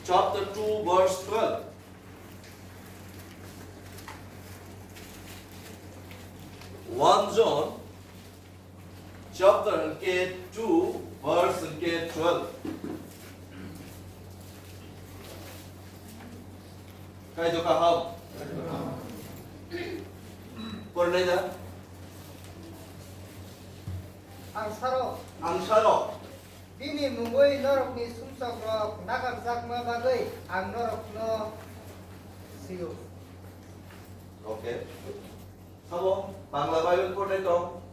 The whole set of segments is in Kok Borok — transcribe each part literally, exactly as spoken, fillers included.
chapter two, verse twelve. One John chapter hwnkhe two, verse hwnkhe twelve. Kaitor kaham. Pornai da? Ang saro. Ang saro. Bini mungwi norokni sumsokrok nakarjakma bagwi ang norokno sio. Okay. Sabo Bangla Bible pornai tong?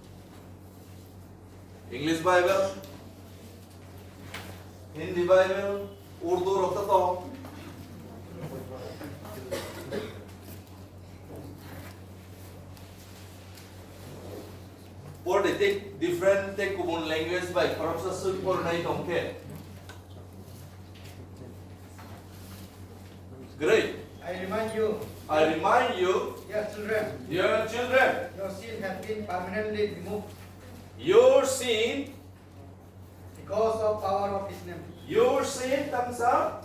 English Bible? Hindi Bible? Urdu rok to tong? Por de tei different tei kubun language bai khoroksa swi pornai tong khe. Great. I remind you, I remind you, dear children, dear children, your sins have been permanently removed your sin because of power of his name. Your sin, tamsa?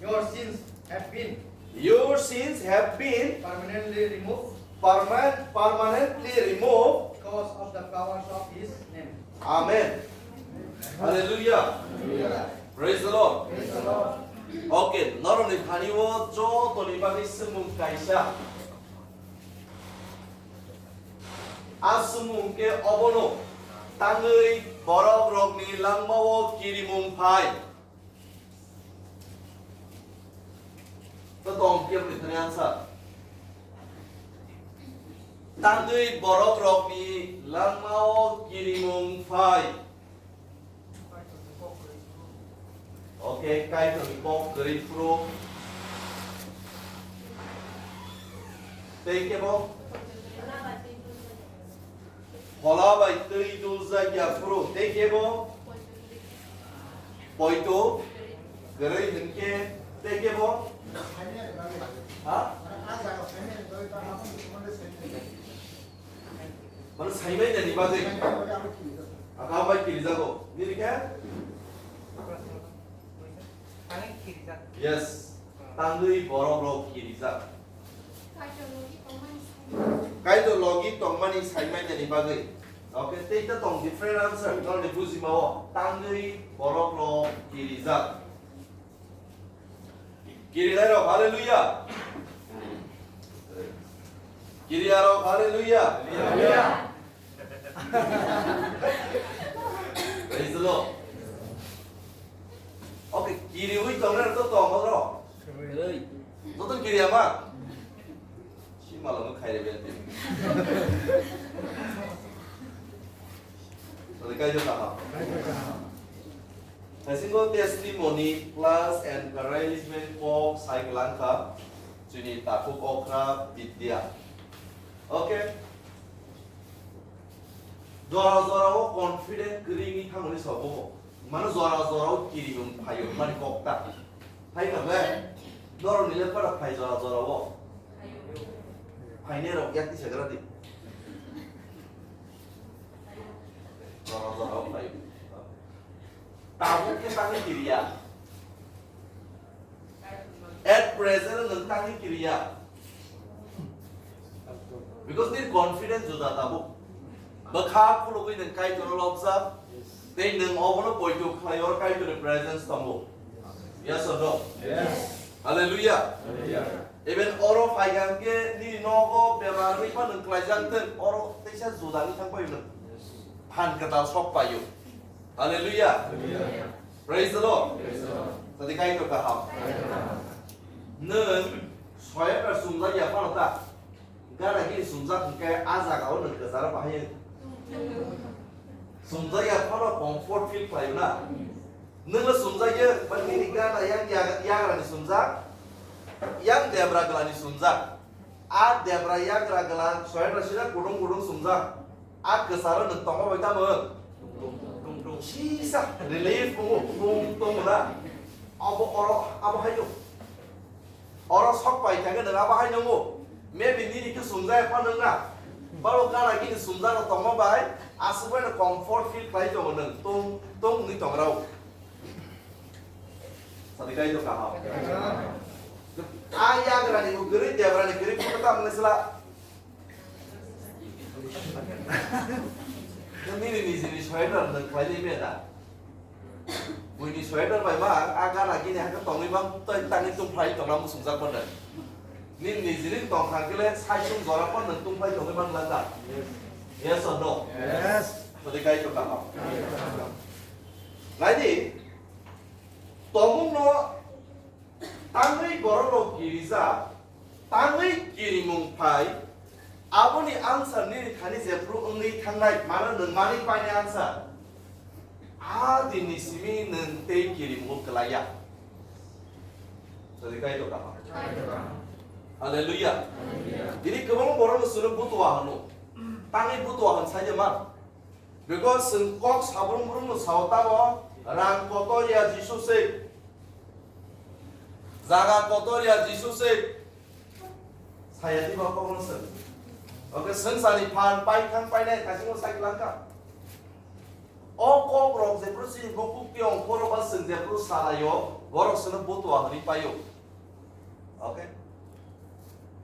Your sins have been, your sins have been permanently removed, perman-, permanently removed because of the powers of his name. Amen. Hallelujah. Hallelujah. Praise the Lord. Praise the Lord. Okay, norokni thani o jotoni bagwi swngmung kaisa. A swngmung khe obono, tangwi borok rokni langmao kirimung phai. To tong khe bwtharni answer. Tangwi borok rokni langmao kirimung phai. Okay, Kaitorni kok kwrwi phuru. Tei kebo? Phola bai twi dulja ya phuru. Tei kebo? Poito kwrwi hwnkhe. Tei kebo? Ha? Mane saimai nani bagwi. Aka bai kirijago. Nini khe? Yes. Tangwi borok rok kirijak. Kaitor logi tongmani saimai nani bagwi. Okay, tei ta tong different answer. Noni bujima o. Tangwi borok rok kirijak. Kirinai rok, hallelujah. Kiriya rok, hallelujah. Hallelujah. Praise the Lord. Okay, kiriwi tongnai rok to tong horo. Joto kiriya ma. Si malo no khaire ben. Tadi kai jota ha. Taisingo testimony plus encouragement kok sai kwlangkha chini takhuk okra Bidya. Okay. Jora jora o confident kwrwi wngwi thangmani sobo. Mano jora jora o kirimung phaio mani kok ta. Hai na le. Norok ni le para phai jora jora o. Phainai rok yak tisa gra di. Jora jora o phaio. Tabuk khe tangwi kiriya. At present nwng tangwi kiriya. Because nini confidence juda tabuk. Bwkha khulugwi nwng Kaitorno lobjak. Tei nwng obono poito khlai or Kaitorni presence tongo. Yes or no? Yes. Hallelujah. Hallelujah. Even oro phai hwnkhe nini nogo bemar wngwi pha nwng klaijak thwng, oro teisa juda wngwi thang paio nwng. Phan kwtal sok paio. Hallelujah. Hallelujah. Praise the Lord. Praise the Lord. Tadi Kaitor kaham. Nwng soyakra sumjak ya phano ta. Gana gini sumjak hwnkhe a jaga o nwng kwcharo bahai wng. Sumjak ya phano comfort feel khlaio na. Nwng le sumjak ya, ba nini gana yang ya-, yagra ni sumjak, yang debra gla ni sumjak. A debra yagra gla soyakra sida gudung gudung sumjak. A kwcharo nwng tongma bai tamo? Sisa relief tongo, tung tongo na. Abo oro, abo haino. Oro sok pai thangkhe nwng abo haino mo. Maybe nini khe sumjak pha nwng na. Baro gana gini sumjak rok tongma bai, aswk bai no comfort feel khlai tongo nwng. Tung, tung wngwi tong rao. Sadikai to kaham. Ang yagrani bo guri, debrani guri, kota mane sila. Nini nijini sweater nang khlai ni meda. Buini sweater bai ma, a gana gini haka tongwi ma, tei tangwi tongphai tongna musungjak mano. Nini nijini tongthang kile saisung jora pon nang tongphai tongwi man langa. Yes or no? Yes. Sadikai to kaham. Laini, tomung no tangwi borok rok kirijak, tangwi kirimung phai, aboni answer nini thani jephru wngwi thangnai, mano nwng mani paini answer. A dinni simi nwng tei kirimungo kwlaiya. Sadi kaitor kaham. Hallelujah. Tini kwbangma borok no chwng butua hwno. Tangwi butua hwn sai de man. Because chwng kok sabrum brum no sao tamo rang kotor ya Jisu se. Jaga kotor ya Jisu se. Saya di bokong no chwng. Oke, chwng sani phan pai thang pai nai thasi no sai langka. O kok rok jephru chini bukuk tiyong phoro ba chwng jephru salaio, borok chwngno butua hwnwi paio. Oke?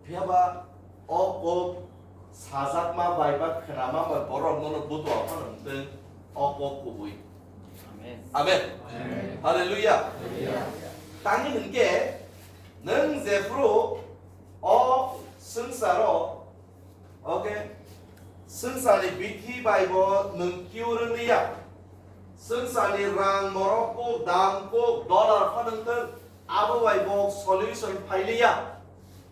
Phiya ba o kok sajakma bai ba khnama bai borok nono butua phano hwntwng o kok kubui. Amen. Amen. Amen. Hallelujah. Hallelujah. Tangwi hwnkhe nwng jephru o swngcharo, oke, swngcharni bithi bai bo nwng kiu rwngliya. Swngcharni rang morok kuk, dam kuk, dollar pha nwng thwng, abo bai bo solution phailiya.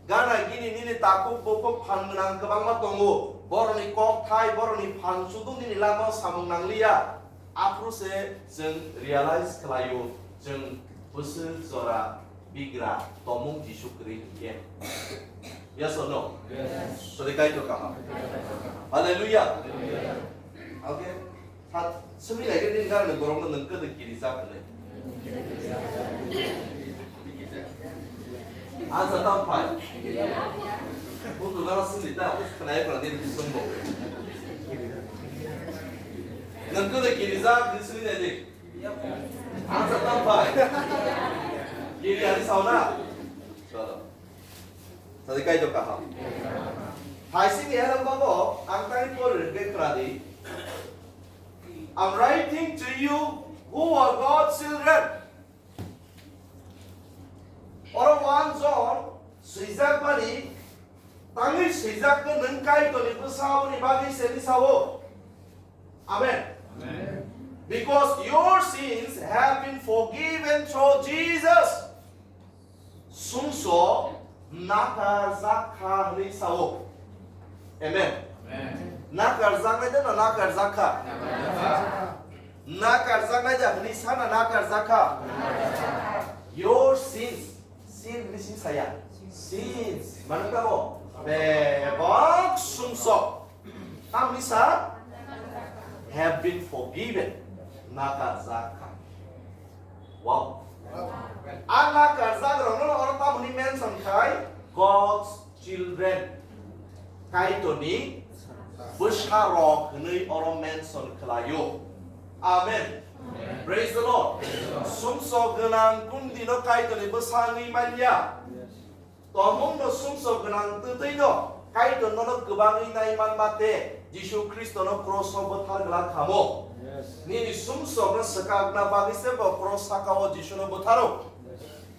Gana gini nini takhuk bukhuk phan gwnang kwbangma tongo. Borokni kok thai, borokni phan chuduk nini lama samung nangliya. Aphuru se chwng realize khlaio, chwng bwswk jora bigra tomung Jisu kwrwi hinkhe. Yes or no? Yes. Sori kaitor kaham. Hallelujah. Hallelujah. Okay. Sat, sumi lagi ni gar ni borok no nang kada kiri sa kene. Ansa tam phai. Butu gara sumi ta, us kena ya pernah dia sumbo. Nang kada kiri sa, di sumi lagi. Ansa tam phai. Kiri hari sauna. Chalo. Tadi kaitor kaham. Hai sini ya nang bago, ang tadi por ke keradi. I'm writing to you who are God's children. Oro one John swijak mani tangwi swijak ke nang kaitor ni bwsao ni bagwi se ni sao. Amen. Amen. Because your sins have been forgiven through Jesus. Sumso nakarjak kha hwnwi sao. Amen. Amen. Nakarjaknai de na nakarjak kha? Nakarjak kha. Nakarjaknai de hwnwi sa na nakarjak kha? Nakarjak kha. Your sins. Sin hwnwi sin saya. Sins. Mano tamo? Bebak sumso. Tamni sa? Have been forgiven. Nakarjak kha. Wow. A nakarjak rokno oro tamoni mention khai God's children. Kaitorni bwsa rok hwnwi oro mention khlaio. Amen. Praise the Lord. Sumsok gwnang kundi no Kaitorni bwsa wngwi manya. Tomung no sumsok gwnang twtwi no Kaitor nono kwbangwi nai man mate Jisu Khristo no cross o bwthar glak khamo. Yes. Nini sumsok no swkakna bagwi se bo cross saka o Jisu no bwtharo.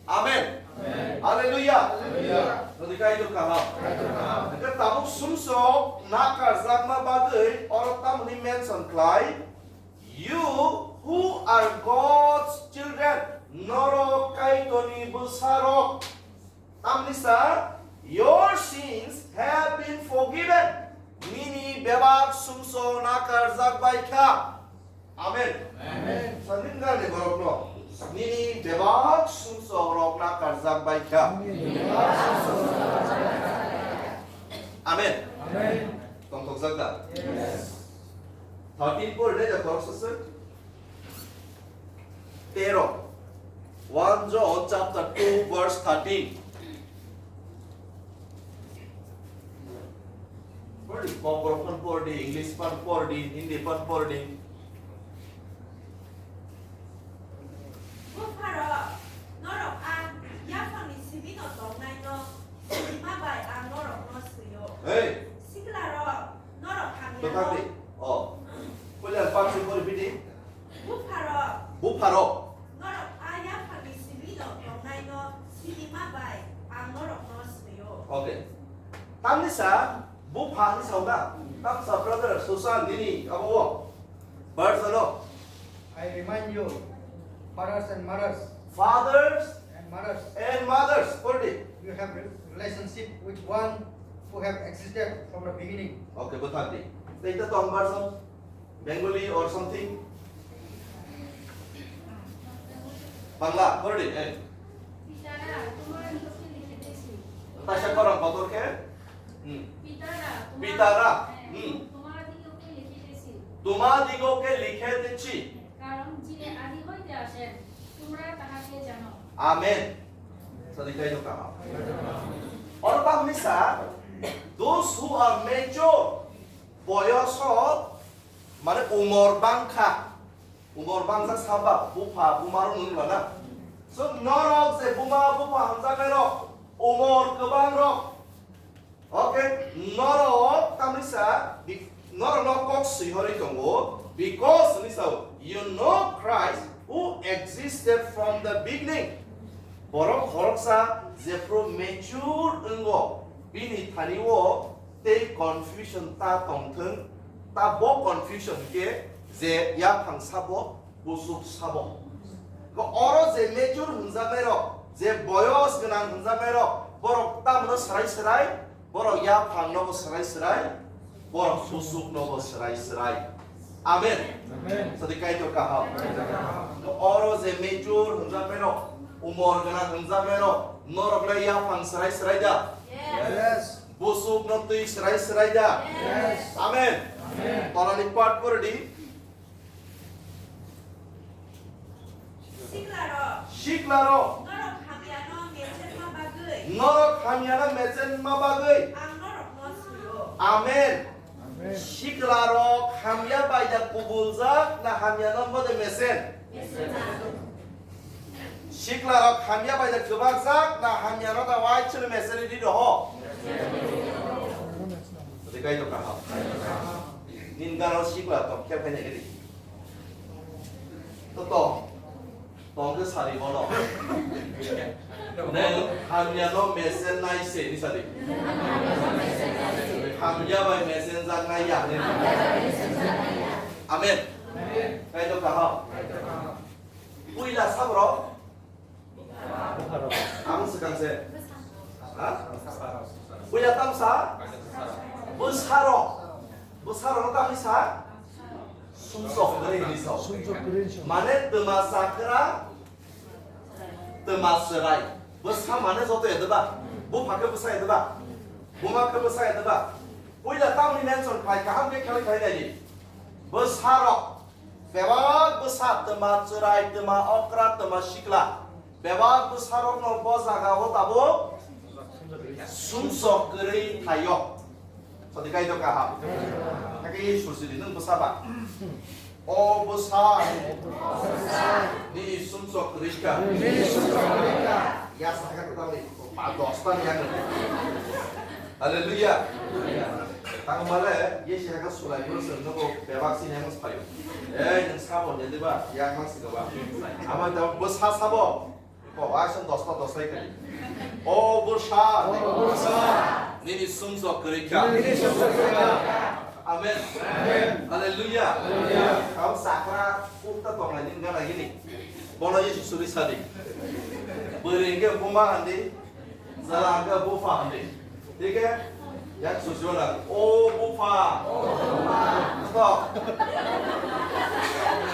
Amen. Amen. Hallelujah. Hallelujah. Nodi Kaitor kaham. Kaitor kaham. Hwnkhe tabuk sumsok nakarjakma bagwi oro tamoni mention khlai, "You who are God's children," norok Kaitorni bwsarok. Tamni sa, "Your sins have been forgiven." Nini bebak sumsok nakarjak bai kha. Amen. Amen. Sanin gani borokno. Nini bebak sumsok rok nakarjak bai kha. Amen. Amen. Tongthokjak da? Yes. Thirteen pore de, khoroksa se. Tero. One John chapter two verse thirteen. Pore di, Kokborok phan pore di, English phan pore di, Hindi phan pore di. Bupharok, norok Tangdi. Oh. Puila part se pori bidi. Bupharok. Bupharok. Norok a yaphangni simi no tongnaino simi ma bai ang norokno swio. Okay. Tamni sa bupha ni sa na. Tam sa brother Susan nini abo wo. Verse ano. I remind you, fathers and mothers. Fathers and mothers. And mothers. Pori di. You have re-, relationship with one who have existed from the beginning. Okay, bwthang di. Tei ta tong verse ano. Bengali or something? Bangla, pori di, eh. পিতারা তোমার দিগকে লিখিতেছি। Tasha korang kotor khe? Hmm. পিতারা তোমার, পিতারা, হ্যাঁ, হুম। তোমার দিগকে লিখিতেছি। তোমার দিগকে লিখিতেছি। কারণ যিনি আদি হইতে আছেন, তোমরা তাহাকে জানো। Amen. Sadi kai to kaha. Oro tamni sa, those who are mature, boyoso, mane umor bangkha, umor bangjak saba, bupha, buma rok nung lana. So, norok je buma, bupha hamjaknai rok, umor kwbang rok, okay, norok tamni sa, bi-, norok no kok swi horwi tongo, because ni sa, you know Christ who existed from the beginning. Borok khoroksa jephru mature wngo, bini thani o tei confusion ta tongthwng, ta bo confusion khe je yaphang sabo, busuk sabo. Bo oro je mature hwnjaknai rok, je boyos gwnang hwnjaknai rok, borok tamno swrai swrai, borok yaphang nobo swrai swrai, borok busuk nobo swrai swrai. Amen. Amen. Sadi Kaitor kaham. Oro je mature hwnjaknai rok, umor gwnang hwnjaknai rok, norok le yaphang swrai swrai da? Yes. Busuk no twi swrai swrai da? Yes. Amen. Amen. Torani part pore di. Siklarok. Siklarok. Norok hamyano mechenma bagwi. Norok hamyano mechenma bagwi. Ang norokno swio. Amen. Amen. Siklarok hamya bai da kubuljak na hamyano mode mechen? Mechen. Siklarok hamya bai da kwbakjak na hamyano da wai chwlo mechen di doho? Tei kaitor kaham. Nin garo sikla tong khe phaina gedi. To tong. Tong khe sari bono. Neng hamya no mesen nai se ni sari. Hamya bai mesen jak nai ya ni. Amen. Kaitor kaham. Puila sabrok. Ang swkang se. Ha? Puila tamsa. Bwsarok. Bwsarok no tamni sa? Sumsok kwrwi hinwi sa. Sumsok kwrwi hinwi sa. Mane twma chakra, twma chwrai. Bwsa mane joto edeba. Bupha khe bwsa edeba. Buma khe bwsa edeba. Puila tamni mention khai kaham khe khelai khai nai di. Bwsarok. Bebak bwsa twma chwrai, twma okra, twma sikla. Bebak bwsarokno bo jagao tabuk sumsok kwrwi thaio. Sadi kaitor kaham. Hakhe Isu sidi nwng bwsa ba. O bwsa, nini sumsok kwrwi kha. Ya sakha kwtal ni, ba dosta ni yang. Hallelujah. Tang male, ye si hakha sulai bwrwi se nwng bebak sini yang sayo. Eh, nwng sabo de ba, yang mas ba. Ama da bwsa sabo. Ko, action dosta dosta ikani. O bwsa, nini sumsok kwrwi kha. Amen. Hallelujah. Kau sakra kukta tonglai nini gana gini. Bono Yesu suri sadi. Bwrwi hwnkhe buma handi. Jala hwnkhe bupha handi. Thik hai? Yak susi wala. O bupha. Stop.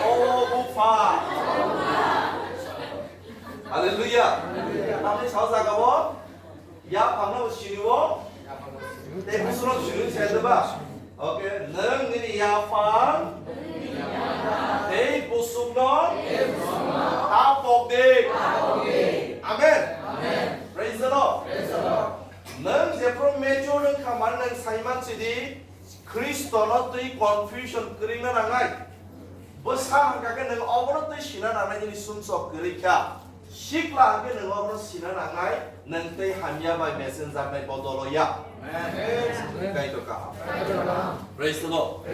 O bupha. Hallelujah. Tamni sao jaga o. Yaphang no sini o. Tei busuk no sini se de ba. Okay, nwng nini yaphang tei busuk no ta pok di. Amen. Praise the Lord. Nwng jephru mature wng kha man nwng saiman sidi Khristo no twi confusion kwrwina nangnai. Bwsa hwnkha khe nwng obono twi sina nangnai nini sumsok kwrwi kha. Sikla hwnkhe nwng obono sina nangnai, nwng tei hamya bai mesenjaknai bodolo ya. Amen. Kaitor kaham. Praise the Lord.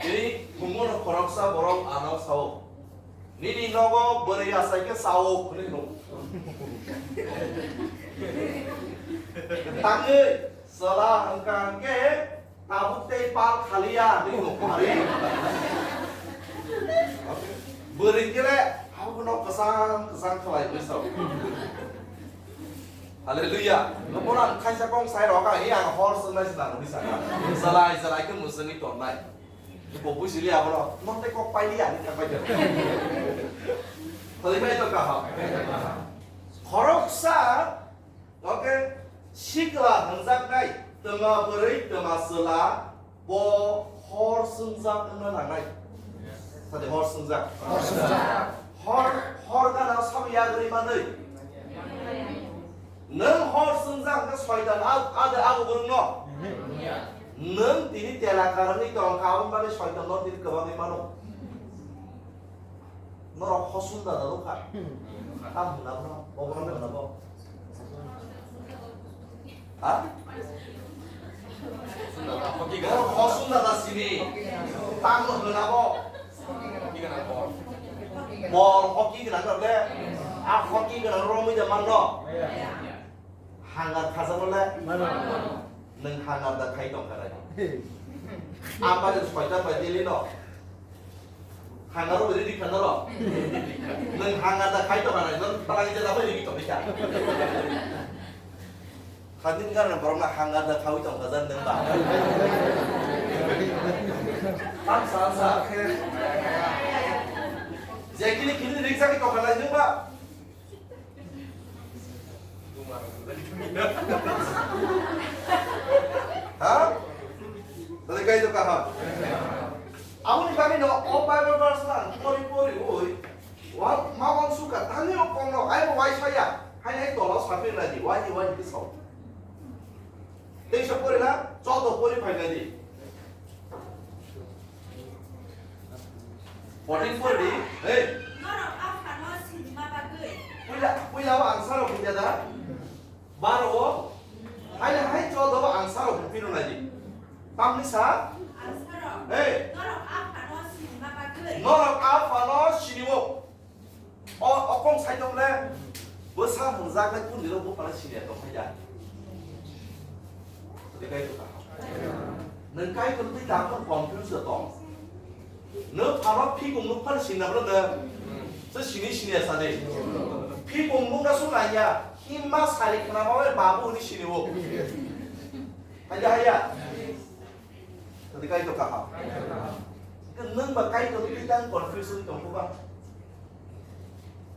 Tini thwngmano khoroksa borok ano sao, "Nini nogo bwrwi achai khe sao," hwnwi no. Tangwi chwla hwnkha hwnkhe tabuk tei pal khaliya hwnwi no kwrwi. Bwrwi khe le abono kwchang kwchang khlai bwsao. Hallelujah. Bono ang khaisa kong sai rok ang, ang hor swngnai se nang hwnwi saka. Salai salai khe mwswngwi tonnai. Bo buji liya bono, "Nong tei kok pai liya," hwnwi thang pai khe. Tholi pai to kaham. Khoroksa, okay, sikla hwnjaknai, twma bwrwi, twma chwla, bo hor swngjak wngna nangnai. Sadi hor swngjak. Hor swngjak. Hor, hor gana sabo yagri manwi. Nwng hor swngjak hwnkhe soitan a-, ade abo borokno. Nwng tini tela karwngwi tongkha, aboni bagwi soitan no tini kwbangwi mano. Norok hosun da da nukha. Tam hwnna bono, bo bono hwnna bo. Ha? Norok hosun da da sini. Tam hwnna bo. Bol hoki gwnang rok le, a hoki gwnang rok mui da manno. Hangar khajano le, nwng hangar da khai tong kha nai. Apa de soita bai dili no. Hangar ro dili khanaro. Nwng hangar da khai tong kha nai, nwng tala je da bai dili tong kha. Khadin gana borok na hangar da khawi tong kha jan nwng ba. Tam sa sa. Je kini kini rik jagwi tong kha nai nwng ba. Ha? Tadi kai to kaham. Aboni bagwi no o Bible verse na pori pori ui. Wa ma wan suka tani o kong no ai bo wai saya. Hai hai tola sapir na di wai di wai di sau. Teisa pori na, chodo pori phai nai di. Fourteen pori di, hey. Norok aphano sinima bagwi. Puila, puila o ang saro puja da. Baro o. Hai hai chodo o ang saro piro nai di. Tamni sa? Ang saro. Hey. Norok aphano sinima bagwi. Norok aphano siniwo. O, o kong sai tong le, bwsa hwnjaknai kundilo buphano siniya tong phai ya. Tei kai tong kha. Nwng kai tong tei da kon confuse tong. Nwng phano phikung nuk phano sinna bro nwng. Se sini siniya sadi. Phikung nuk na su naiya. Himma sari khna ma bai babu ni sini o. Haya haya. Tadi kai to kaham. Nwng ba kai to twi tang confusion tong ba.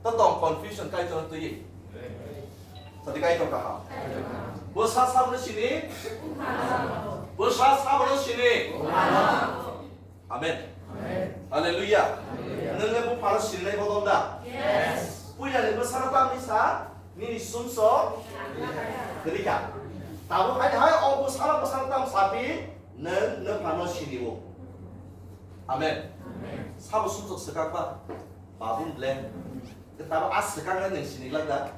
To tong confusion kai to twi. Tadi kai to kaham. Bo sa sa bo sini. Bo sa sa bo sini. Amen. Hallelujah. Nwng le bo phano sinai bodol da. Puila ni bwsano tamni sa, nini sumso kwrwi kha. Tabuk hai hai o bwsano bwsano tam sapi, nwng, nwng phano sini o. Amen. Sabo sumsok swkang ba? Babun ble. Tabuk a swkang nwng sini glak da.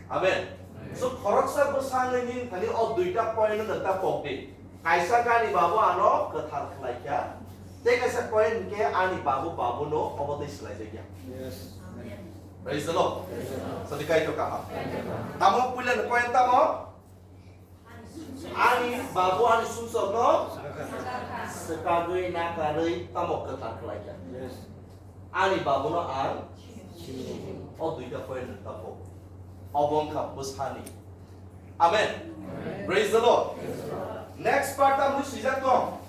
Amen. So khoroksa bwsangni thani o duita point no ta pok di. Kaisa kani babu ano kwthar khlai kha. Tei kaisa point ke ani babu babu no obo tei swlai jakya. Yes. Praise the Lord. Sadi kai to kaham. Tamo puila ni point tamo? Ani babu ani sumsok no swkagwi nakarwi tamo kwthar khlai kha. Yes. Ani babu no ang o duita point ta pok. Obo wngkha bwsani. Amen. Praise the Lord. Next part ta mui swijak tong.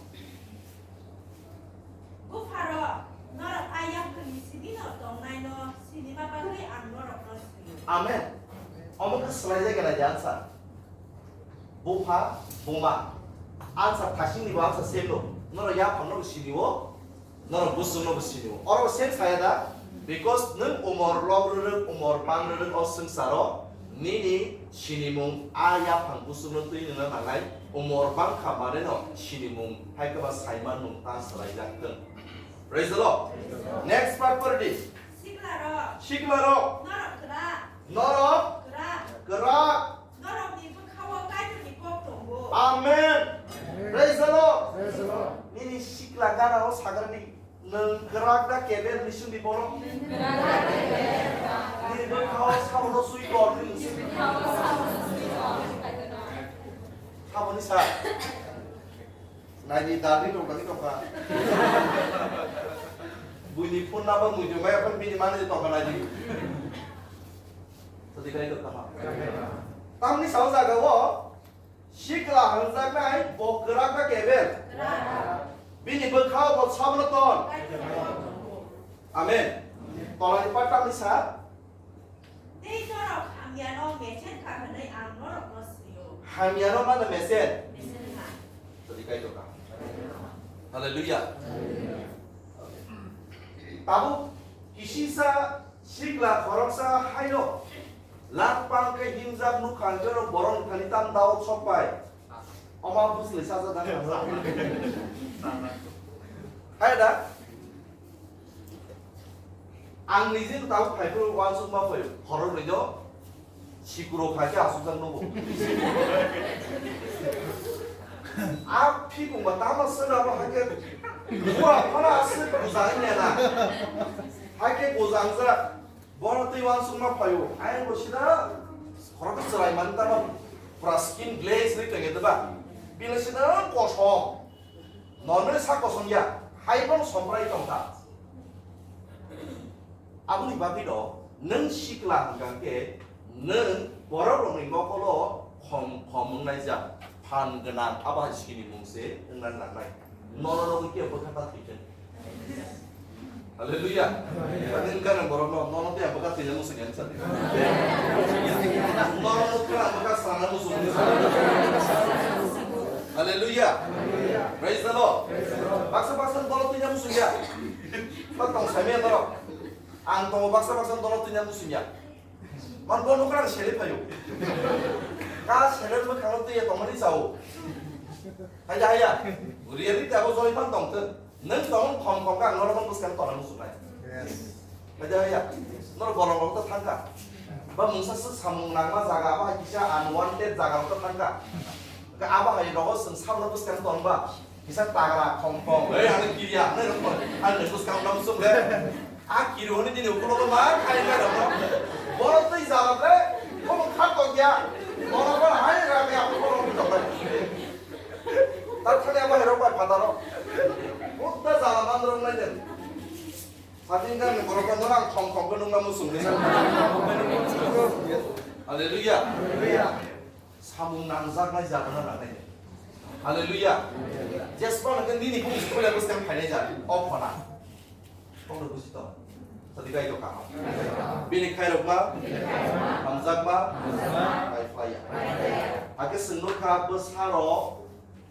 Bupharo, norok a yaphangni simi no tongnaino sinima bagwi ang norokno sio. Amen. Omo khe swlaijak gwnai de answer. Bupha, buma. Answer thasingni bo answer same no. Norok yaphang no sinio, norok busung no sinio. Oro same saya da? Because nwng umor log rwrwk, umor bang rwrwk o swngcharo nini sinimung a yaphang busung no twi nungna nangnai, umor bang kha mane no sinimung hai khe ba saiman mung ta swlaijak thung. Praise the Lord. Next part pore di. Sikla Siklarok. Siklarok. Norok kwrak. Norok. Kwrak. Kwrak. Norokni bwkhao Kaitorni kok tongo. Amen. Praise the Lord. Praise the Lord. Nini sikla gana o sagrani. Nwng kwrak da kebel ni sindi borok? Nini bwkhao sabono sui kor nini sindi. Saboni sa. Naidi darni tongkha ni tongkha. Buini phone number mui jomai aphano bini mani tongkha naidi. Tadi kai tongkha ma. Tamni sao jaga o. Sikla hwnjaknai bo kwrak na kebel? Kwrak. Bini bwkhao bo sabono ton? Kaitorni kok tongo. Amen. Tolani part tamni sa? Tei norok hamyano mesen kha hwnwi ang norokno swi-o. Hamyano mano mesen? Mesen kha. Tadi kai tongkha. Hallelujah. Hallelujah. Tabuk kisisa sikla khoroksa haino langpang khe himjak nukha hwnkhe borok thani tam dao sok pai. Oma bwsli saja da. Hai da. Ang nije tabuk phai phuru uansukma phai horor ni do. Sikuro khai khe asukjak nugo. A phikung ba tama sera ba hake. Bura phana asuk bujang nena. Hake bujang ja. Bono twi uansukma phaio. Ai bo sida. Khorok chwrai man tama. Pura skin glaze ri tenge deba. Bile sida kosom. Normal sa kosom ya. Hai bono somprai tongkha. Aboni bagwino nwng sikla hwnkha khe nwng borok rokni mokolo khom khom wngnai jak phan gwnang abo hai sikini mung se wngna nangnai. Nono nogwi kebo bwkha ta thwikhe. Hallelujah. Ani gana borok no nono te bwkha thwina musung yan sadi. Nono nukha bwkha sana musung. Hallelujah. Praise the Lord. Baksa baksa dolo thwina musung ya. Tong saimya norok. Ang tongo baksa baksa dolo thwina musung ya. Man bo nokra sele phayo. Ka sele mo khalo twi tongmani sao. Haya haya. Reality abo joi man tong thun. Nang tong khom khom ka ngoro man buskang tona musung nai. Yes. Haya haya. Nor borong rok to thangka. Ba mungsa se samung nangma jaga ba kisa unwanted jaga rok to thangka. Ka abo hai rogo sung sabno buskang tong ba. Kisa tagra khom khom. Ei, ano kiriya, ano khom. Ano buskang nam sum le. A kiri honi dini ukulo ko ma khai na damo. Boro tei jala le. Ko kha to ya. Boro ko hai ra ya ko ko to. Tar khani abo hero pa phataro. Mutta jala bandro nai den. Satin kan ni boro ko nang khom khom ko nung nam sum le. Hallelujah. Hallelujah. Samung nangjaknai jagana nangnai. Hallelujah. Jesba nangkhe nini bumung sukula bwskang phainai ja. O phona. Phone buji to. Sadi kai to kaham. Bini khairokma. Hamjakma. Pai phlaiya. Hakhe swngnukha bwsarok,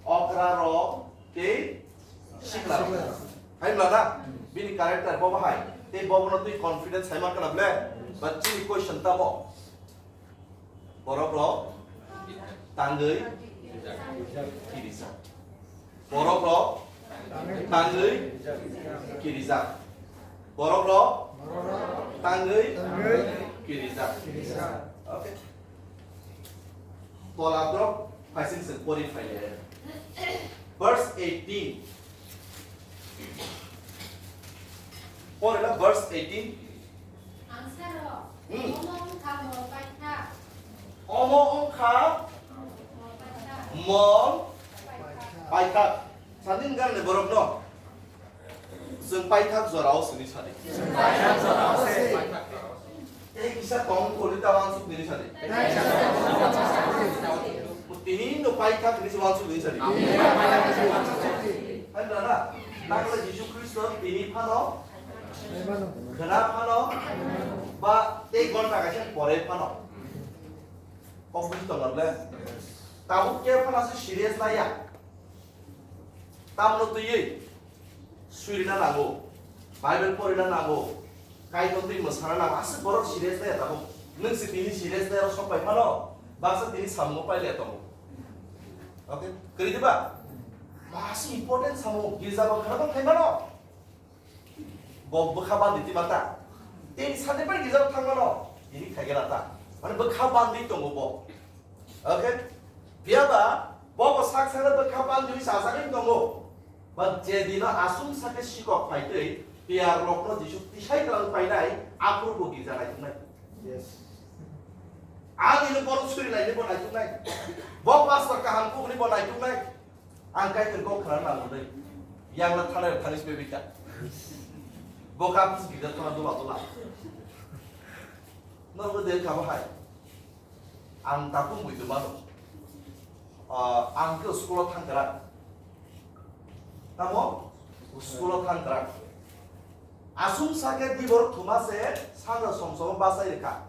okrarok, tei sikhlarok. Hai mlana? Bini character bo bahai. Tei bobono twi confidence hai mankha na ble? But chini question tamo. Borok rok tangwi kirijak. Borok rok tangwi kirijak. Borok rok tangwi kirijak. Okay. Tola borok phaising se pori phai le. Verse eighteen. Pori la verse eighteen. Ang saro. Hmm. Omo wngkha mol paithak. Omo wngkha mol paithak. Mol paithak. Sanin gan le borok no. Chwng paithak jorao sini sadi. Chwng paithak jorao se. Tei kisa tong kori ta wansuk nini sadi. Tini no paithak nini wansuk nini sadi. Hai na na. Takla Jisu Kristo tini phano. Khna phano. Ba tei gonta kaisa pore phano. Kok buji tongo le. Tabuk ke phano se serious na ya. Tamno twiwi swirina nango, Bible porina nango, Kaitor twi mwsana nango, aswk borok serious nai tabuk. Nwng se tini serious nai rok sok pai phano, baksa tini samungo pai le tongo. Okay, kwrwi diba? Masi important samung, girja bo khana bang khai mano. Bo bwkha bandi twi mata. Tei sade pai gizar thangmano, ini khaigera ta. Mane bwkha bandwi tongo bo. Okay? Phiya ba, bo bo sak sakno bwkha bandwi chajagwi tongo. Ba je dino aswng sakhe sikok phaitwi, piyar rokno Jisu tisai twlang painai, aphuru bo girja naituknai. Yes. Ani no borok suri laini bo naituknai. Bo pastor kaham kubuni bo naituknai. Ang Kaitor kok khna nang mwnwi. Yang na thanai thani sbe bika. Bo ka pis gida thana dola dola. Norok de kha bahai. Ang tapung bui mano. Ah, ang ke school thang kara. Tamo school thang kara. Aswng sakhe dibor thuma se sandra somsomo basai rekha.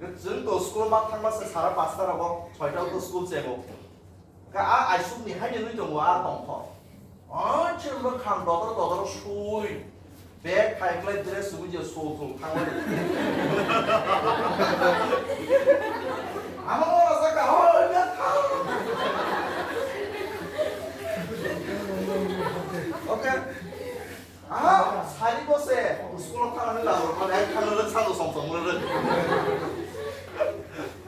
Chwng to school ma thangma se sara pasta rogo, soita to school chemo. Ka a aisuk ni haini nui tongo a tongkho. O chwng bwkhang dodor dodor sui. Bag khai khlai dress sui je so so thangma. Ama mo rasa ka ho ya thang. Okay. Aha, sari bose, school thangna ni labo, mane ai thangna le sado som som le.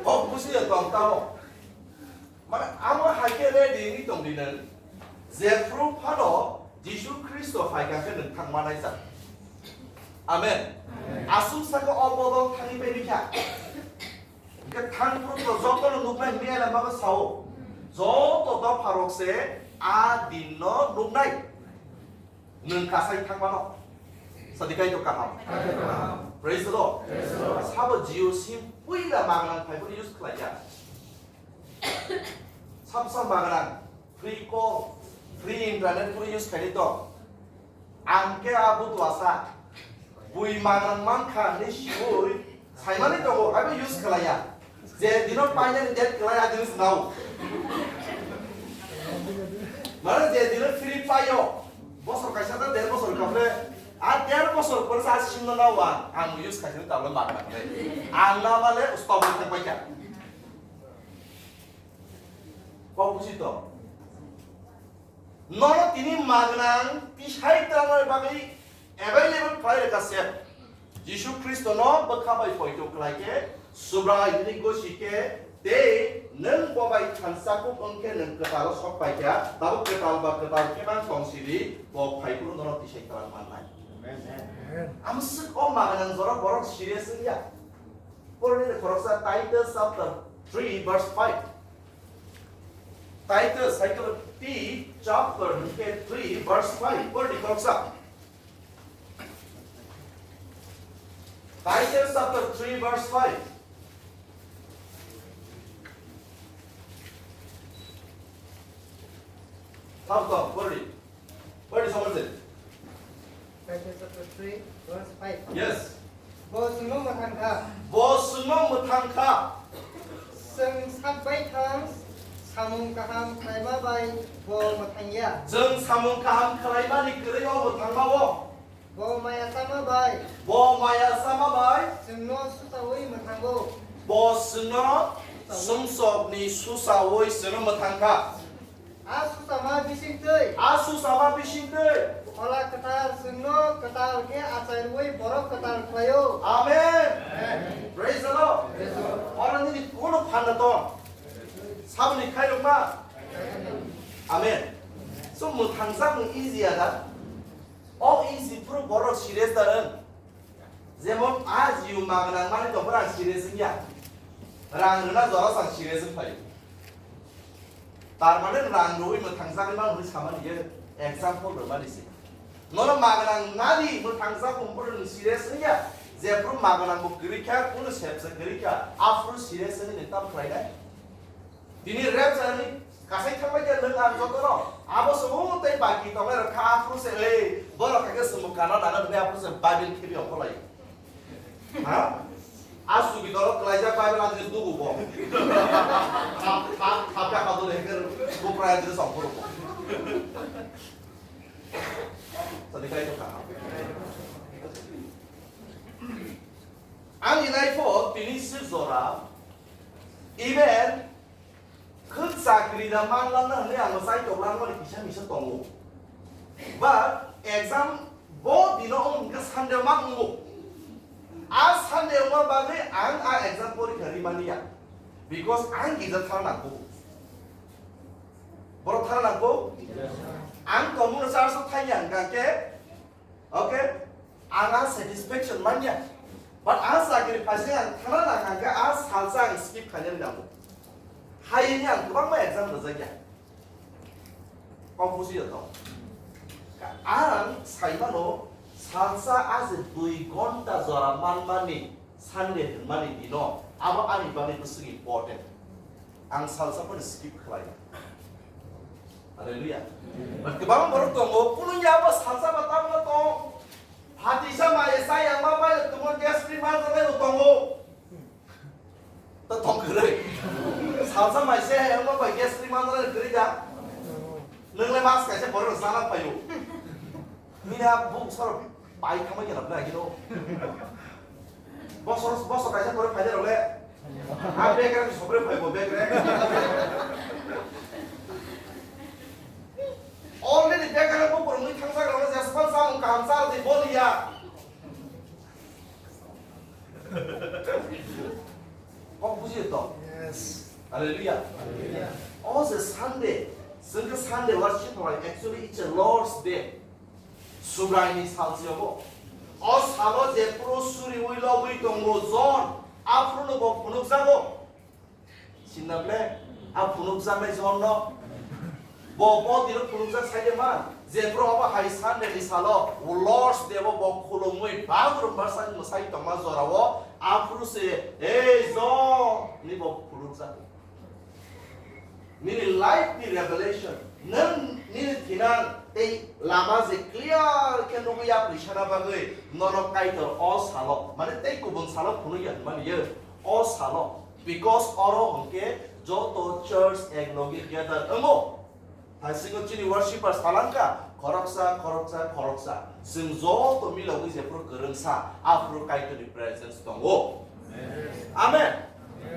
Kok busi ya tong tamo. Mane amo hai khe ready ni tong di nang. Jephru phano Jisu Khristo phai kha khe nang thang manai sa. Amen. Aswk saka o bodol thangwi bai rikha. Hingke thang phuru to joto no nuknai hwnwi ele mago sao. Joto dopha rok se a din no nuknai. Nwng kasai thangmano. Sadi kaitor kaham. Praise the Lord. Sabo Jio sim puila magnang phai phuru use khlai ya. Sab sab magnang. Free call, free internet phuru use khaini to. Ang khe a butuasa. Bui magnang mankha hwnwi siui saimani tongo, abo use khlaiya. Je dino painani date khlai a dino swnao. Mane je dino free paio, bosor kaisa ta der bosor kapre, a der bosor pore sa simno nao ang, ang use khaisani tabla magnang le. Ang na bale stop thang paikha. Kok busi to. Nono tini magnang tisai tangnai bagwi available khlai rwkha se. Jisu Khristo no bwkha bai poito khlai khe, Subrai hwnwi gosi khe, tei nwng bo bai thansa kuk wng khe nwng kwtalo sok pai kha, tabuk kwtal ba kwtal khe mang tong sidi, bo phai phuru nono tisai twlang mannai. Amen. Amswk o magnang jora borok serious wngya. Porni khoroksa Titus chapter three verse five. Titus, hai khe T chapter hwnkhe three verse five. Porni khoroksa. Titus chapter three verse five. Thap thap, porni. Porni, somonse. Titus chapter three, verse five. Yes. Bo chwngno mwthang kha. Bo chwngno mwthang kha. Chwng sak baithang samung kaham khlaima bai bo mwthang ya. Chwng samung kaham khlaimani kwrwi o mwthangma o. Bo maya chama bai. Bo maya chama bai. Chwngno susaui mwthango. Bo chwngno sumsokni susaui chwngno mwthang kha. A susama bising twi. A susama bising twi. Phola kwthar chwngno kwtal khe achai rwui borok kwtal khlaio. Amen. Amen. Praise the Lord. Praise the Lord. Oro nini kono phanna tong. Saboni khairokma. Amen. So mwthangjakmung easy ya da. O easy phuru borok serious da rwng. Jemon a jiu magnang mani tongphuru ang serious wngya. Rang rwna jora sang serious wngphai. Tar mane rang rwui mwthang jagwi mano hwnwi samani ye example rwmani se. Nono magnang nadi mwthang jagwi phuru nwng serious wngya. Jephuru magnang bo kwrwi kha, kunu sepsa kwrwi kha, aphuru serious wngwi nwng tamo khlainai? Tini rep jani kasai thangbai khe nwng ang jotono abo se o tei baki tongnai rok kha aphuru se, ei, borok kha khe chwng bo kana nana hwnwi aphuru se Bible khibi ongkholai. Ha? A sugi doro klaijak Bible adres dugu bo. Thap, thap, thap ya kadule hekhe bupra adres ongkhoro bo. Tadi kai to kha. Ani life o tini se jora, even khwk chakri da man lamna hwnwi ang chai tok langmani kisa misa tongo. But exam bo dino wng khe Sunday mang wngo. A Sunday wngma bagwi ang a exam porikha rimani ya. Because ang gija thana nangkuk. Borok thana nangkuk? Ang tongmungno church-o thangya hwnkha khe, okay, ang a satisfaction manya. But ang chakri phaising ang thana nang hwnkha a salsa ang skip khainani nango. Hayini ang kwbangma exam rwjakya. Kok bujiyo to. Ang saimano salsa a je dui gonta jora manmani Sunday hwnmani dino, abo ani bagwi bwswk important. Ang salsa phano skip khlai. Hallelujah. But kwbangma borok tongo, kuno ya abo salsa ba tabla tong. Phatisa mai sa yang ma bai tumo gas free man jagwi tongo. To tong kwrwi. Salsa mai se hai wngma bai gas free man jagwi kwrwi da. Nwngle mas kaisa borok sana payo. Mina buk sor pai khamai gana bla gino. Bosor bosor kaisa borok phai rok le. A bekre sobri phai bo bekre. Already bekre bo borok ni thangsa rok le jaspan samung kaham sa di boliya. Kok bujiyo to? Yes. Hallelujah. Hallelujah. O je Sunday, chwng khe Sunday worship hwnai, actually it's a Lord's day. Subraini sal se obo. O salo jephuru suriui lobwi tongo John, aphuru no bo phunukjago. Sinna ble, a phunukjaknai John no. Bo, bo dino phunukjak sai de man. Jephuru obo hai Sunday ni salo, Lord's Day bo bo khulumui bagrum barsa ni mwsai tongma jorao, aphuru se, "Ei John," ni bo phunukjak. Nini life ni revelation, nwng nini thinang tei lama je clear khe nugwi ya pwisana bagwi nono Kaitor o salo, mane tei kubun salo phunukya hwnmani yo, o salo. Because oro hwnkhe joto church ek logi gather wngo. Haisingo chini worshipper salangkha, khoroksa, khoroksa, khoroksa. Chwng joto milogwi jephuru kwrwngsa, aphuru Kaitorni presence tongo. Amen.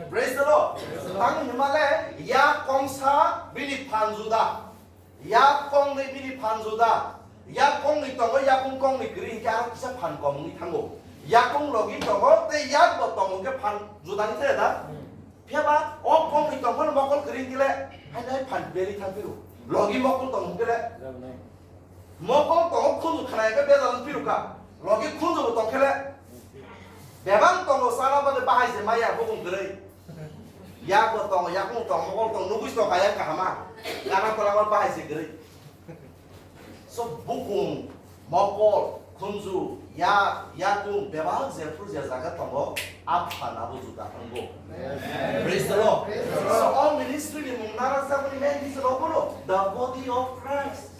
Praise the Lord. Tang himale ya kongsa bini phan juda. Ya kongni bini phan juda. Ya kongni tongo, yakung kongni kwrwi hinkhe aro kisa phan kom wngwi thango. Yakung logi tongo, tei yak bo tongo hinkhe phan juda ni thaya da. Phiya ba o kongni tongphano mokol kwrwi hinkhe le, hai nai phan beri thang phiro. Logi mokol tong hinkhe le. Mokol tongo khunju khna hinkhe bejal wng phiro kha. Logi khunju bo tong khe le. Bebak tongo sana bagwi bahai se maya bukung kwrwi. Yak bo tongo, yakung tongo, mokol tongo, nugwi se tong kha yang kahama. Gana tola bahai se kwrwi. So bukung, mokol, khunju, yak, yakung, bebak jephru je jaga tongo, a phan abo juda wngo. Praise the Lord. So all ministry ni mung nara jaboni main reason obono, the body of Christ.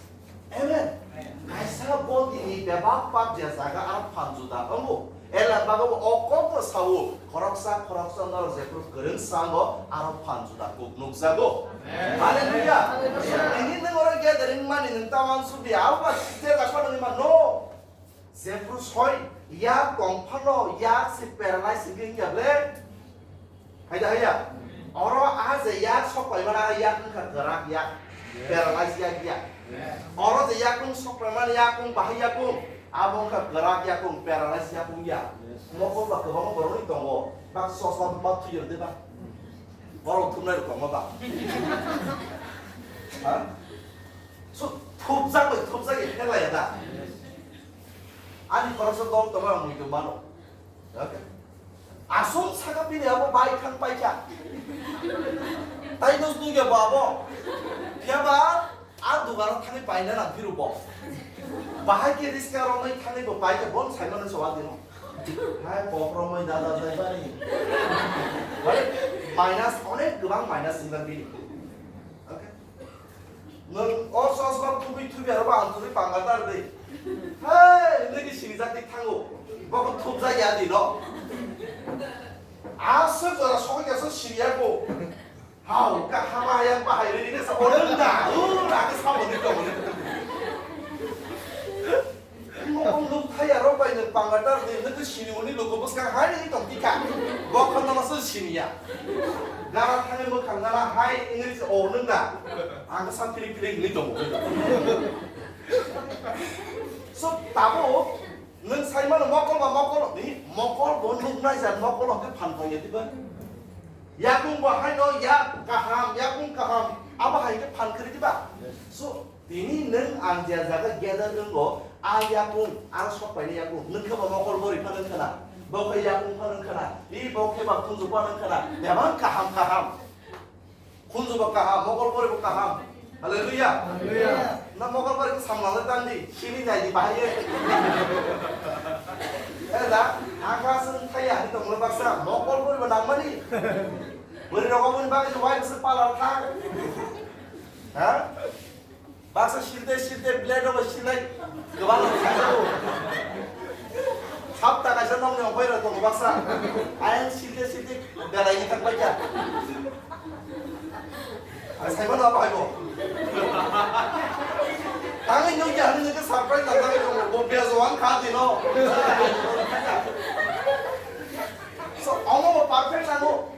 Amen. Kaisa body ni bebak part je jaga a phan juda wngo. Ela bago o kok no sao, khoroksa, khoroksa norok jephru kwrwng sango, aro phan juda kuk nukjago. Amen. Hallelujah. Hallelujah. Nini nwng oro gathering mani nwng ta uansuk di, abo ba je jaga phano nima no. Jephru soi, yak tong phano, yak se paralyze wngwi wngya ble. Hai da, hai ya? Oro a je yak sok pai mana, yak wngkha kwrak yak, paralyze yak ya. Oro je yakung sok pai mana, yakung bahai yakung, abo wngkha kwrak yakung, paralyze yakung ya. Mokol ba kwbangma borokni tongo, bak chosma bak thuyo de ba. Borok thumnai rok tongo ba. Ha? So thupjak bai thupjak ya khelaya da. Ani khoroksa dol tongo ang muitu mano. Okay. Aswk saka bini abo bai thang paikha. Tai dos nugya bo abo. Phiya ba a dugano thangwi paina nang phiru bo. Bahai khe riska romwi thangwi bo paikha, bon saimano se wadino. Hai pok romwi dada jai bari. Bari minus, onek kwbang minus singjak bini. Okay. Nwng o chosma thubui thubui aro bo ang thubui pangkha tar de. Hei, nini sinijak tik thango. Bo khe thubjak ya di no. Aswk jora sokya so siriya ko. Hao, ka hama yang bahai ri ni sa orang da. U, ra ke sa bo ni ko. Mokol nuk thaya rok bai nwng pangkha tar di, nwng twi sini uni luku bwskang hai nini tong tikha. Bokhorno no se sini ya. Gara thangwi mwkhang gana hai wngwi se o nwng da. Ang sa philik philik wngwi tongo. So, tabuk Nwng sai mano mokol ba mokol ni mokol bo nuknai jan mokol hwnkhe phan phai ya diba? Yakung bo haino yak kaham, yakung kaham, abo hai khe phan kwrwi diba? So, tini nwng ang je jaga gather wngbo, a yakung, ang sok paini yakung, nwng khe bo mokol bori phano wngkha na, bo khe yakung phano wngkha na, i bo khe ba khunju phano wngkha na, bebak kaham kaham. Khunju bo kaham, mokol bori bo kaham. Hallelujah. Hallelujah. Na mokol bori ko samlangwi tangdi, sini naidi bahai ye. Eh da, aka sung thaya ni tonglo baksa, mokol bori bo nangmani. Bori rok oboni bagwi wai bwswk palar thang. Ha? Baksa silte silte blade rok silai kwbang rok khajago. Hapta kaisa nokni ongkhoi rok tongo baksa. Ayang silte silte belai ni thang paikha. Ang saibo na bai bo. Tangwi nukya hwnwi nukhe surprise nang tangwi tongo. Bo bezo ang kha dino. So omo bo perfect nango.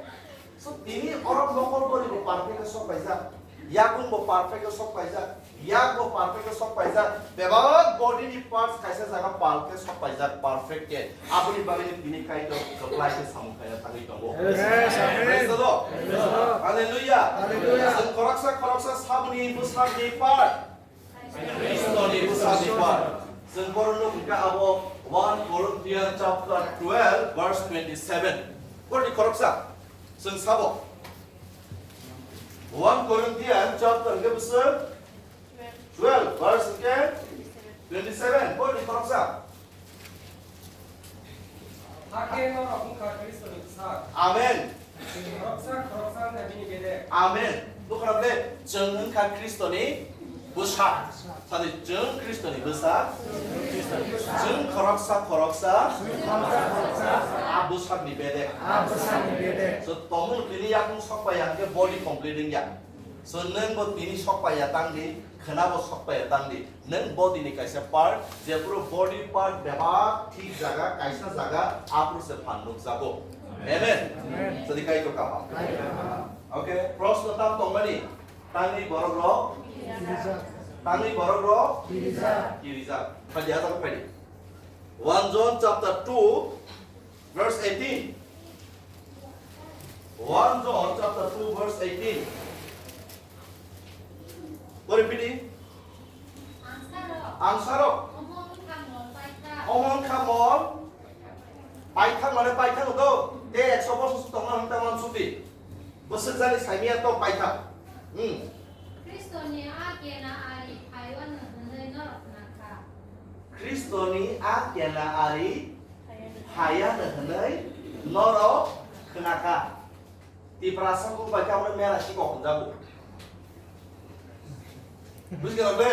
So, tini oro mokol bori bo perfect khe sok paijak, yakung bo perfect khe sok paijak, yak bo perfect khe sok paijak, bebak body ni parts kaisa jaga perfect khe sok paijak, perfect khe. Aboni bagwi ni tini Kaitor kwplai khe samung khaina thangwi tongo. Yes, amen. Praise the Lord. Praise the Lord. Hallelujah. Hallelujah. Chwng khoroksa khoroksa saboni bwsakni part. Khristoni bwsakni part. Chwng borokno hwnkha abo one Corinthians chapter twelve verse twenty-seven. Borokni khoroksa chwng sabo. One Corinthians chapter hwnkhe bwswk twelve verse hwnkhe twenty-seven. Borokni khoroksa. Hakhe norok wngkha Khristoni bwsak. Amen. Chwng khoroksa, khoroksa wngkha bini bedek. Amen. Bukhara bole, chwng wngkha Khristoni bwsak. Sadi, chwng Khristoni bwsak. Chwng khoroksa, khoroksa. A bwsakni bedek. So, tomung tini yakung sok pai ya, hwnkhe body complete wngya. So, nwng bo tini sok pai ya tang di, khwna bo sok pai ya tang di. Nwng body ni kaisa part, jephuru body part bebak thik jaga, kaisa jaga, aphuru se phan nukjago. Amen. Amen. Sadi Kaitor kaham. Kaitor kaham. Okay, proshno tam tongmani, tangwi borok rok, tangwi borok rok, kirijak. Kirijak. Phai di, ah jaga phai di. One John chapter two, verse eighteen. One John chapter two, verse eighteen. Pori pidi. Ang saro. Ang saro. Omo wngkha mol paithak. Omo wngkha mol paithak mane paithak do. Te ekso bosor se tongna hwnta mansuti. Bwswk jani saimia to paithak. Hmm. Khristoni a kena ari phaiwano hwnwi norok khna kha. Khristoni a kena ari phaiwano hwnwi norok khna kha. Tiprasa kung bai khe abono mera sikok hwnjago. Bujikha rok de?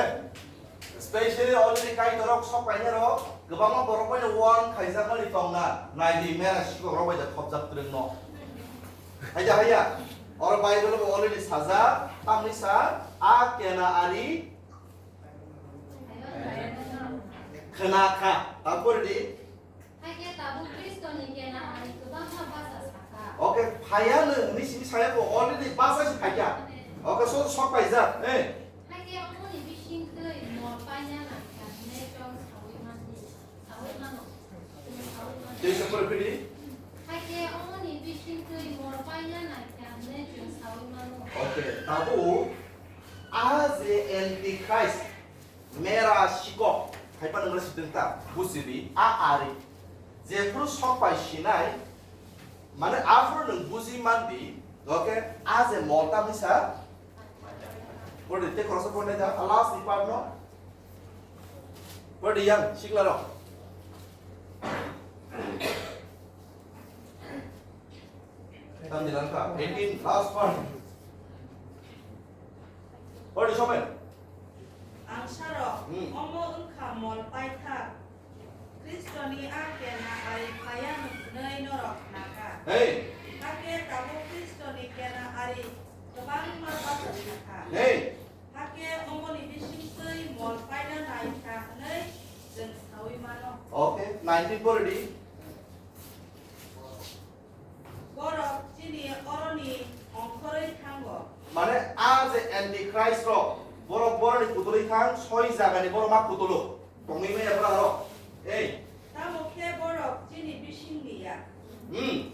Specially already Kaitorrok sok painai rok kwbangma borok bai warn khaijakmani tongna. Naidi mera sikok rok bai da khopjak twrwngno. Haiya haiya. Oro Bible bo already sajak, tamni sa a kena ari khna kha. Tapore di. Hakhe tabuk Khristoni kena ari kwbangma bacha sakha. Okay, phaiya no hwnwi simi saya ko already bacha si phaikha. Okay, so sok paijak, eh. Hakhe omoni bisingtwi mol paina nangkha hwnwi chwng saui mani, saui mano. Chwng saui mano. Tei se pore phidi? Hakhe omoni bisingtwi mol paina nangkha hwnwi chwng saui mano. Okay, tabuk a je antichrist. Mera sikok, haiphano wngkha sidwng ta, bujibi, a ari. Jephuru sok pai sinai, mane aphuru nwng buji mandi, okay, a je mol tamni sa. Pore di, tei khoroksa pore nai da, a last ni part no. Pore di yang, sikla rok. Tamni langkha, eighteen, last part. Pore di, Somen. Ang saro, Hmm. omo wngkha mol paithak. Khristoni a kena ari phaiya hwnwi norok khna kha. Hey. Hakhe tabuk Khristoni kena ari kwbangma bacha sakha. Hey. Hakhe omoni bisingtwi mol paina nai kha hwnwi chwng saui mano. Okay, nineteen pore di. Borok chini oroni ongkhorwi thango. Mane a je antichrist rok, borok boroni kutulwi thang, soi jagani borok ma kutulo. Tongwi maya borok aro. Ei, Hmm.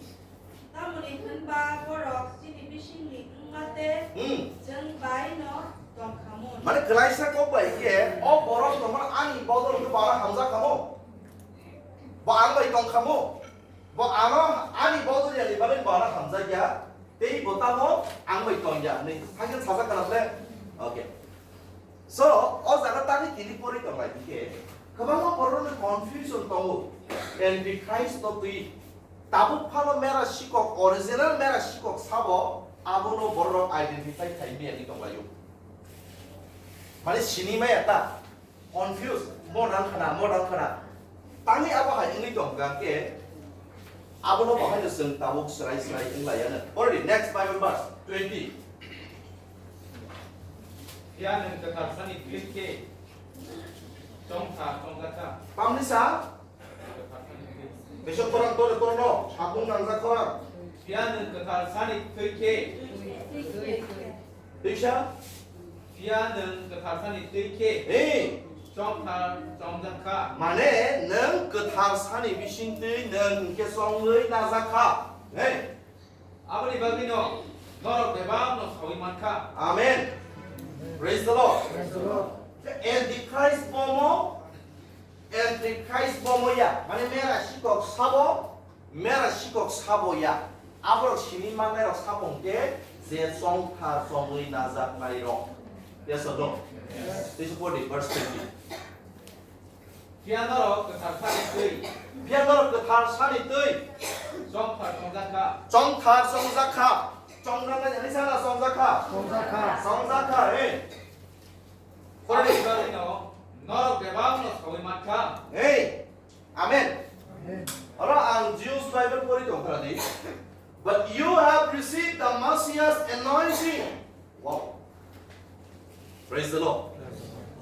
Tamoni hwnba borok chini bisingni wngma tei Hmm. chwng bai no tongkhamun. Mane kwlaisa kok bai khe o borok no mane ani bodol khe bara hamjak kamo. Bo ang bai tongkhamu. Bo ano ani bodol yani bagwi bara hamjak ya. Tei bo tamo ang bai tong ya hwnwi hakhe sajak kana ble. Okay. So, o jaga tani tini pori tong lai khe kwbangma borokni confusion tongo. Antichrist no twi tabuk phano mera sikok, original mera sikok sabo abono borok identify khai maya ni tong laio. Mane sini maya ta, confuse, mo nang khana, mo nang khana. Tani abo hai wngwi tong kha khe abono bahai no chwng tabuk srai srai wng lai ano. Already next Bible verse twenty. Phiya nwng kwthar sani twi khe chongthar chongjakha. Tamni sa? Bisa korang tore torono, sapung nangjak korang. Phiya nwng kwthar sani twi khe. Bisa? Phiya nwng kwthar sani twi khe. Hey. Chongthar chongjakha. Mane nwng kwthar sani bising twi nwng hwnkhe chongwi najakha. Hey. Aboni bagwino norok bebakno saui mankha. Amen. Praise the Lord. Praise the Lord. Antichrist bomo, Antichrist bomo ya, mane mera sikok sabo, mera sikok sabo ya. Aborok sini mannairok sabo hwnkhe je chongthar chongwi najaknairok. Yes or no? Yes. This is what the verse twenty. Phiya norok kwthar sani twi. Phiya norok kwthar sani twi. Chongthar chongjakha. Chongthar chongjakha. Chongjaknai jani sana chongjakha. Chongjakha. Chongjakha, hey. Aboni bagwino norok bebakno saui mankha. Hey. Amen. Amen. Oro ang Jews Bible pori tongkha di. But you have received the Messiah's anointing. Wow. Praise the Lord.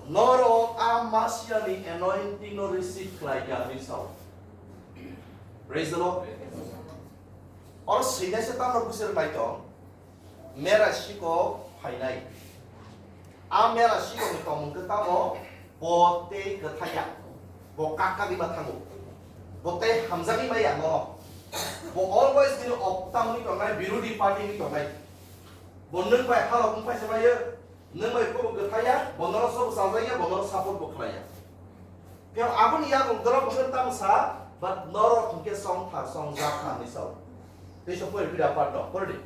Norok a Masiani anointing no receive khlai kha hinwi sao. Praise the Lord. Oro sinaisa tamno bwswk nai tong. Mera sikok phainai. A mera sikokni tongmung khe tamo bo tei kwthaiya. Bo kak kagwi ma thango. Bo tei hamjagwi maya bono. Bo always bini opta wngwi tongnai, birodi party wngwi tongnai. Bo nwng bai halok wng paisa maya, nwng bai kobo kwthaiya, bo norok sobo chajakya, bo norok support bo khlaiya. Phiya aboni yakung dorok bo khe tamo sa, but norok hwnkhe chongthar chongjak kha hinwi sao. Tei sok pori pida part no, pori di.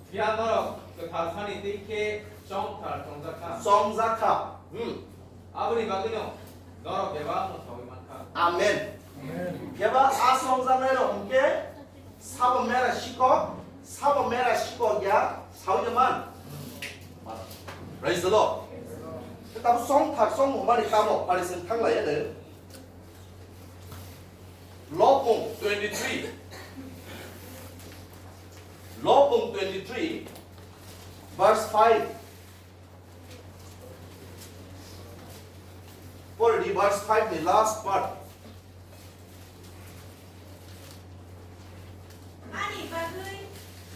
Phiya norok kwthar sani twi khe chongthar chongjakha. Chongjakha. Hmm. Aboni bagwino norok bebakno saui mankha. Amen. Amen. Phiya ba a chongjaknairok hwnkhe sabo mera sikok, sabo mera sikok ya, saui de man. Praise the Lord. Tabo chongthar chongmung mani tamo, pari seng thanglai ya de. Lopung twenty-three. Lopung twenty-three, verse five. Pori di verse five ni last part. Ani bagwi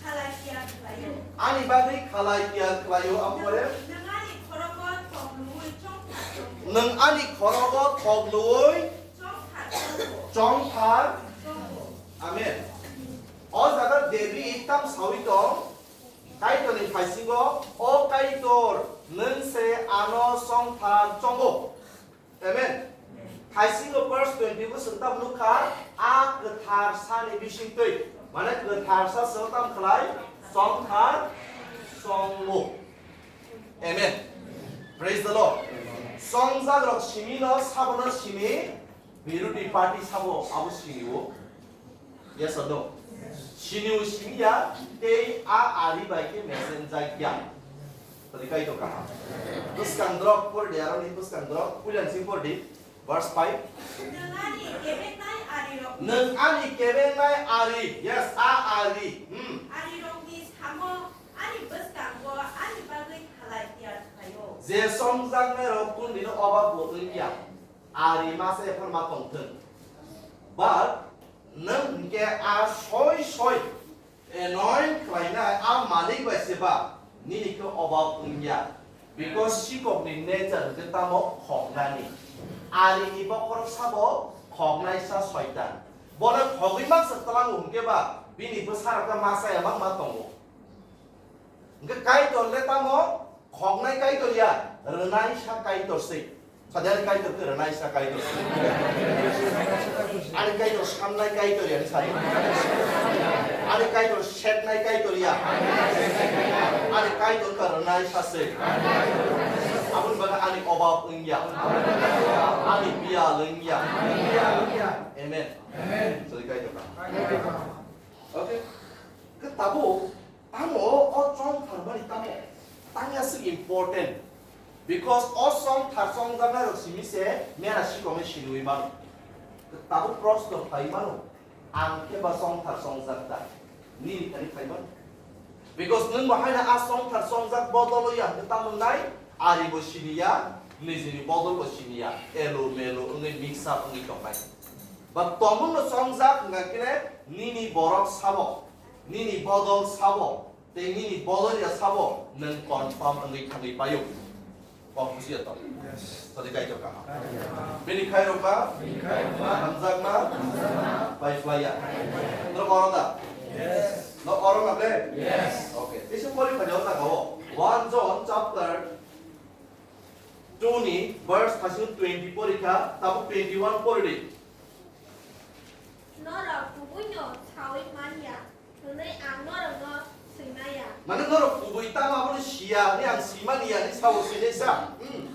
khalai tiyar khlaio. Ani bagwi khalai tiyar khlaio, ang pore. Nwng ani khorogo thok luwi chongthar chongo. Nwng ani khorogo thok luwi chongthar chongo. Chongthar. Chongo. Amen. O jaga David tam sawi tong, Kaitorni phaisingo, O Kaitor, nwng se ano chongthar chongo. Amen. Thaisingo verse twenty bo sengtam nukha, a kwthar sani bisingtwi. Mane kwthar sa sengtam khlai, chongthar chongo. Amen. Praise the Lord. Chongjak rok simi no, sabo no simi, birodi party sabo abo simi o. Yes or no? Sini o simi ya, tei a ari bai khe mesen jak ya. Tadi kai to kaha. Bwskang drop por di, aroni bwskang drop, puilan sing por di. Verse five. Nwng ani kebengnai arirok. Nwng ani kebengnai ari. Yes, a ari. Hmm. Arirokni samo ani bwskango ani bagwi khalai tiyar khlaio. Je songjaknai rok kundino obab bo wngya. Ari masa ephar ma tongthwng. But nwng hwnkhe a soi soi anoint khlainai a malik bai se ba nini khe obab wngya. Because sikokni nature hwnkhe tamo khoknani. Arini bokhorok sabo khoknaisa Soitan. Bono khogwi masa tlango hwnkhe ba bini bwsarok khe masa ya bangma tongo. Hwnkhe Kaitor le tamo khoknai Kaitor ya, rwnaisa Kaitor se. Sadari Kaitor khe rwnaisa Kaitor se. Ani Kaitor sannai Kaitor ya, ani sadi. Ani Kaitor setnai Kaitor ya. Ani Kaitor khe rwnaisa se. Aboni bagwi ani obab wngya. Ani biyal wngya. Amen. Amen. Sadi Kaitor ka. Okay. Khe tabuk tamo o chongthar mani tamo tangya se important. Because o chongthar chongjaknai rok simi se mera sikomai siniwi mano. Tabuk proshno phai mano, ang khe ba chongthar chongjak da? Nini thani phai mano. Because nwng bo haino a chongthar chongjak bodol ya hwnkhe tamo wngnai, ari bo siniya, nijini bodol bo siniya, elo melo wngwi mix up wngwi tongnai. Ba tomungno chongjak wngkha khe nini borok sabo, nini bodol sabo, tei nini bodol ya sabo nwng confirm wngwi thangwi paio. Kok bujiya to? Yes. Tadi kaitor kaham. Bini khairok ba? Bini khairok ba? Hamjakma? Hamjakma? Pai phlaiya? Hamjakma. Norok oro da? Yes. Norok oro na ble? Yes. Okay. Tei se pori phaidi o jaga o. One John chapter two ni verse thasing twenty pori kha, tabuk twenty one pori di. Norok kubuino sawi man ya. Hwnwi ang norokno swimaya. Mane norok kubui tamo abono siya hwnwi ang simani ya hwnwi sabo swinai sa? Hmm.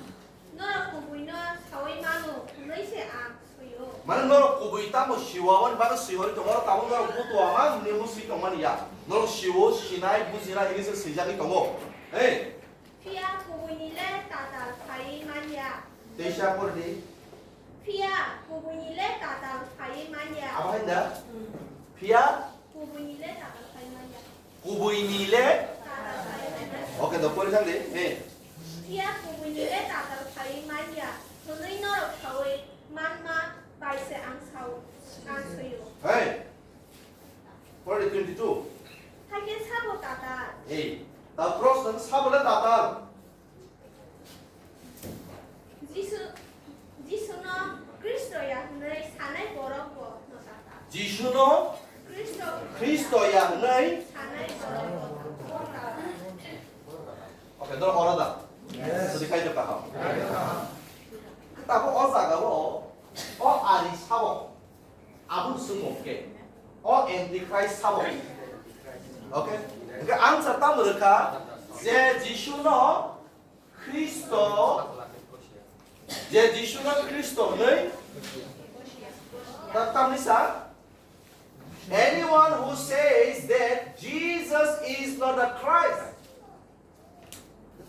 Norok kubuino sawi mano hwnwi se ang swio. Mane norok kubui tamo siwa aboni bagwi swi hori tongo, oro tabuk norok butua man hwnwi omo swi tongmani ya. Norok siwo, sinai, bujinai hwnwi se swijagwi tongo. Hey. Phiya kubuini le tatal phaiwi man ya. Teisa pori di. Phiya kubuini le tatal phaiwi man ya. Abo hai da? Hmm. Phiya? Kubuini le tatal phaiwi man ya. Kubuini le? Tatal phaiwi man ya. Okay, do pori thang di. Hey. Phiya kubuini le tatal phaiwi man ya. Hwnwi norok sawi manma bai se ang sao, ang soio. Hey. Pori di twenty two. Hakhe sabo tatal. Hey. Ta proshno sabo le tatal. Jisu, Jisuno Khristo ya hwnwi sanai borok bo no tatal. Jisuno Khristo, Khristo ya hwnwi sanai borok bo tatal. Okay, dor oro da. Yes. Sadi kaitor kaham. Tabuk o jaga o, o ari sabo. Aboni swngmung khe, o Antichrist sabo. Okay? Hwnkhe answer tamo rwkha je Jisuno Khristo, je Jisuno Khristo hwnwi ta-, tamni sa? Anyone who says that Jesus is not the Christ.